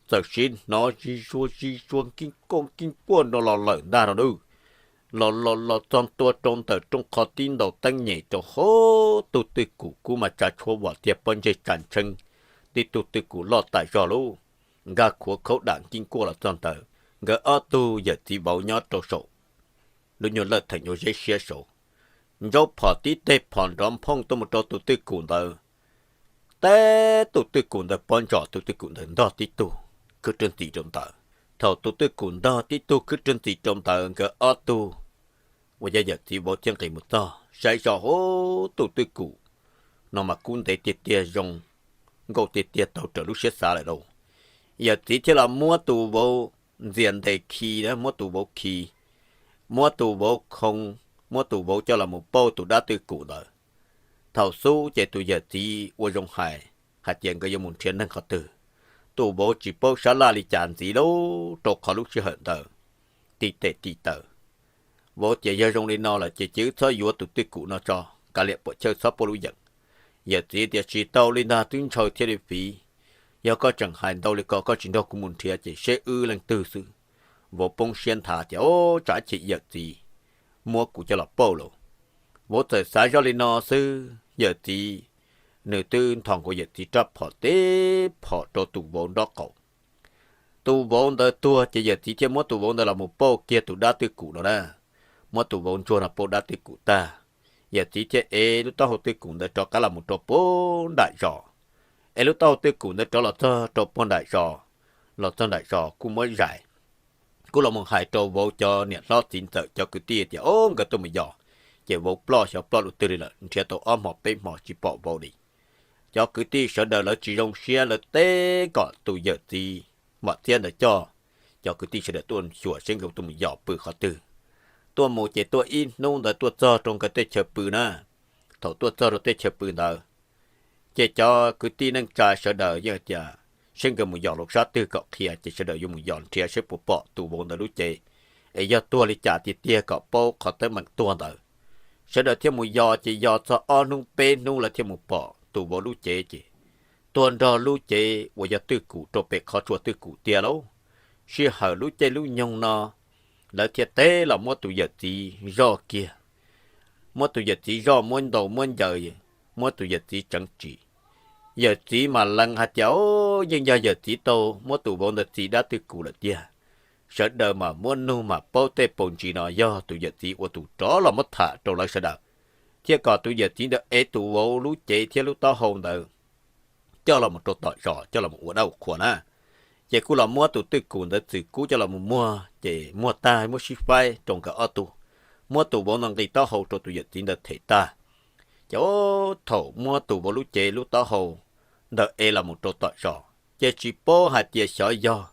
txawm siv hnov zig zuag zig zuag kib kuaj kib kuaj no los lawm ntag no. Los los los txog ntua rau ntawm rooj qhov tib ntaus teeb nyem rau hauv, tug twj kum kub mas tsa tshuab vam tiag, pob ntseg tsa ntsheeb, tib tug twj kum loj tas zog lub, nkag khuav khaub dam kib kuaj los txog ntawd. Nkawd ob tug yawm txiv vauv nyob rau saum lub nyuag lawj theem nyuag zeb siab saud, ntsaub phom tib teg phom nrov nphooj tuaj mus rau tus twj kum ntawd. Teb tus twj kum ntawd pob ntsos, tus twj kum ntawd ntog tib tug khwb rwg ntxim rau ntawd. Thaum tus twj kum ntog tib tug khwb rwg ntxim rau ntawd, nkawd ob tug uas yog yawm txiv vauv thiaj nqis mus txog saib zoj, hauv tus twj kum no mas kub ntev tiag tiag, zoo nkauj tiag tiag, tau raws lub siab xav lawm lauj. Yawm txiv thiaj los muab tus vauv ntxias ntes khi, muab tus vauv khi, muab tus vauv khoo, muab tus vauv coj los mus pauj tus dab twj kum ntawd. Thaum xub ces tus yawm txiv ua zoo hais, hais tias nkawd yuav mus nrhiav neeg qhov twg. Tus vauv tsis paub sab laj li cas ntxiv lauj, rau qhov lub sij hawm ntawd ti tes ti taw. Vauv tias yog zoo li no lawm ces cia wb txhob yuav tus twj kum no tso, kav liam puam chawj txhob pauj lub yeem. Yawm txiv tias tsis tau li ntag, twb ntshaw thiaj li fiv. Yog koj tseem hais ntau li ko, koj tsis nrog kuv mus nrhiav ces seb wb leej twg xwb. Vauv poob siab nthav tias, o, tsam ces yawm txiv muab kuv coj los pauj lauj. Vauv txawm xav zoj li no xwb, yawm txiv, nws twb nthos nkaus yawm txiv rab phom teb phom rau tus vauv nrob qaum. Tus vauv ntawd tuag ces yawm txiv thiaj muab tus vauv ntawd los mus pauj kiag tus dab twj kum no na. Muab tus vauv ntsuag no pauj dab twj kum tag, yawm txiv thiaj ev lub taub hau twj kum ntawd rov qab los mus rau puag nram zos. Ev lub taub hau twj kum ntawd rov los txog rau puag nram zos, los txog nram zos kuj muab zais, kuj los mus hais rau vauv cov niam hlob txiv ntxawm cov kwv tij tias, o, nkawd tuaj mus yos. Ces vauv ploj xyov ploj lub twg li lawm, nrhiav tau ob hmo peb hmo tsis pom vauv li. Cov kwv tij sawv daws lawv tsis zoo siab, lawv teb kom tus yawm txiv Vam Txiab ntawd coj cov kwv tij sawv daws tuaj xyuas seb nkawd tuaj mus yos pw qhov twg. Tuaj mus ces tuaj ib hnub ntawd tuaj txog rau nkawd tej chaw pw na. Thaum tuaj txog rau tej chaw pw ntawd, ces cov kwv tij neej tsa sawv daws yeej tias seb nkawd mus yos lub sab twg kom qhia, ces sawv daws yuav mus yos nrhiav seb puas pom tus vauv ntawd lub cev, es yog tuag li cas tiag tiag kom paub qhov teeb meem tuag ntawd. Sawv daws thiaj mus yos, ces yos txog ob hnub peb hnub lawv thiaj mus pom tus vauv lub cev, ces tuag nrog lub cev uas yog twj kum rau pem qhov tsua twj kum tiag lauj. Sij hawm lub caij lub nyoog no, lawv thiaj teb los muab tus yawm txiv zoj kiag. Muab tus yawm txiv zoj, muab ntaus muab ncaws, muab tus yawm txiv tseev tsim. Yawm txiv mam lees hais tias, o, yeej yog yawm txiv tau muab tus vauv ntawd txi dab twj kum lawm tiag. Sawv daws mam muab nug mam paub tej paus ntsis no yog tus yawm txiv ua tus rov los muab tham rau lawv sawv daws, thiaj kom tus yawm txiv ntawd ev tus vauv lub cev thiab lub taub hau ntawd coj los mus rau tom zos coj los ua dab ua qhua na. Ces kuj los muab tus twj kum ntawd txwm kub coj los mus muag, ces muag tag muab sib faib rau nkawd ob tug, muab tus vauv ntawd nqis taub hau rau tus yawm txiv ntawd them tag. Ces thaum muab tus vauv lub cev lub taub hau ntawd ev los mus rau tom zos, ces tsis paub hais tias xyov yog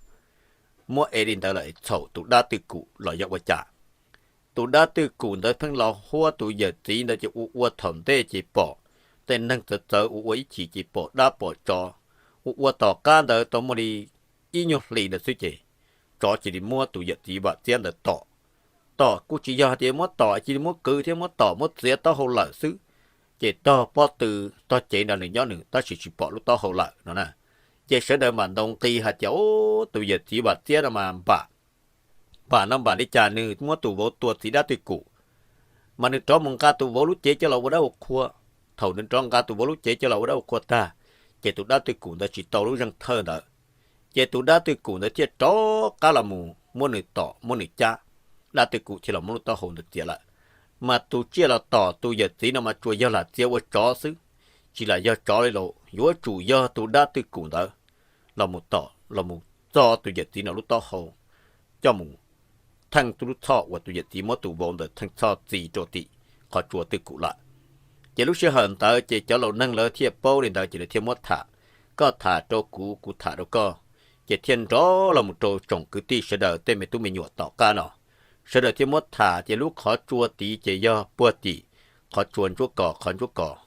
muab ev li ntawd lawm txhaum tus dab twj kum los yog ua cas. Tus dab twj kum ntawd pheej los huab tus yawm txiv ntawd ces ua ua thaum ntej ces pom tej neeg txawv txawv ua ua ib chim ces pom dab pom tsov. Ua ua tom qab ntawd tau muaj li ib nyuag hlis ntawd xwb ces tsov cia li muab tus yawm txiv Vam Txiab ntawd tom. Tom kuj tsis yog hais tias muab tom, cia li muab kwv thiab muab tom muab txiav taub hau lawm xwb. Ces tog pob tw, tog cev nrog nws nyob nws tab sis tsis pom lub taub hau lawm no na. Ces sawv daws mam ntaus nqi hais tias, o, tus yawm txiv Vam Txiab no mas npam, npam no npam li cas nws muab tus vauv tua txi dab twj kum, mas nws rov mus nqa tus vauv lub cev coj los ua dab ua qhua. Thaum nws rov nqa tus vauv lub cev coj los ua dab ua qhua tag, ces tus dab twj kum ntawd tsis tau lub zeej thawj ntawd, ces tus dab twj kum ntawd thiaj rov qab los mus muab nws tom muab nws cab. Dab twj kum thiaj los muab lub taub hau ntawd txiav lawm. Mas tus tsiaj los tom tus yawm txiv no mas tsuas yog lam txiav ua tsov xwb, tsis lam yog tsov li lauj, yuav tsum yog tus dab twj kum ntawd los mus tom los mus txo tus yawm txiv no lub taub hau, coj mus theej lub txhoj uas tus yawm txiv muab tus vauv ntawd theej txhoj txi rau tim qhov tsua twj kum lawm. Ces lub sij hawm ntawd ces cov laus neeg lawv thiaj paub li ntawd ces lawv thiaj muab tham, koj tham rau kuv, kuv tham rau koj, ces thiaj nrov los mus rau tsoom kwv tij sawv daws tej me tub me nyuam tom qab no. Sawv daws thiaj muab tham ces lub qhov tsua tid ces yog puag tim qhov tsua ntsuab kos, qhov ntsuab kos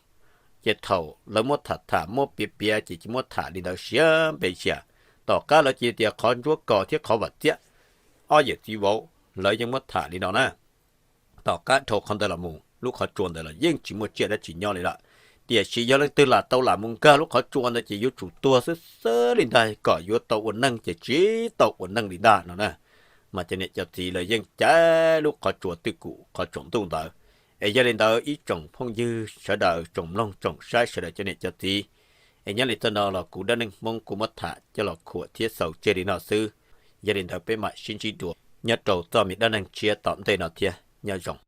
Ces thaum lawv muab tham tham muab piav piav ces tsis muab tham li ntawd siav npe sia. Tom qab lawv cia tias qhov ntsuab kos thiab qhov vam txiab, ob yawm txiv vauv lawv yeej muab tham li no na. Tom qab dhau qhov ntawd los mus lub qhov tsua ntawd los yeej tsis muaj tsiaj dab tsi nyob li lawm. Tiam sis yog leej twg lam tau lam mus nkag lub qhov tsua ntawd ces yuav tsum tuag xwb xwb li ntag kom yuav tau ua neeg ces tsis tau ua neeg li ntag no na. Mas cov niam cov txiv lawv yeej cais lub qhov tsua twj kum qhov tsaus ntuj ntawd. Es yog li ntawd ib tsoom phooj ywg sawv daws tsoom mloog tsoom saib sawv daws cov niam cov txiv, es nyob li txog no los kuv Dab Neeg Hmoob kuv muab tham coj los khuam thiab xaus tseg li no xwb. Yog li ntawd peb mam sib ntsib dua nyob rau txoj me dab neeg tshiab tom ntej no thiab, nyob zoo.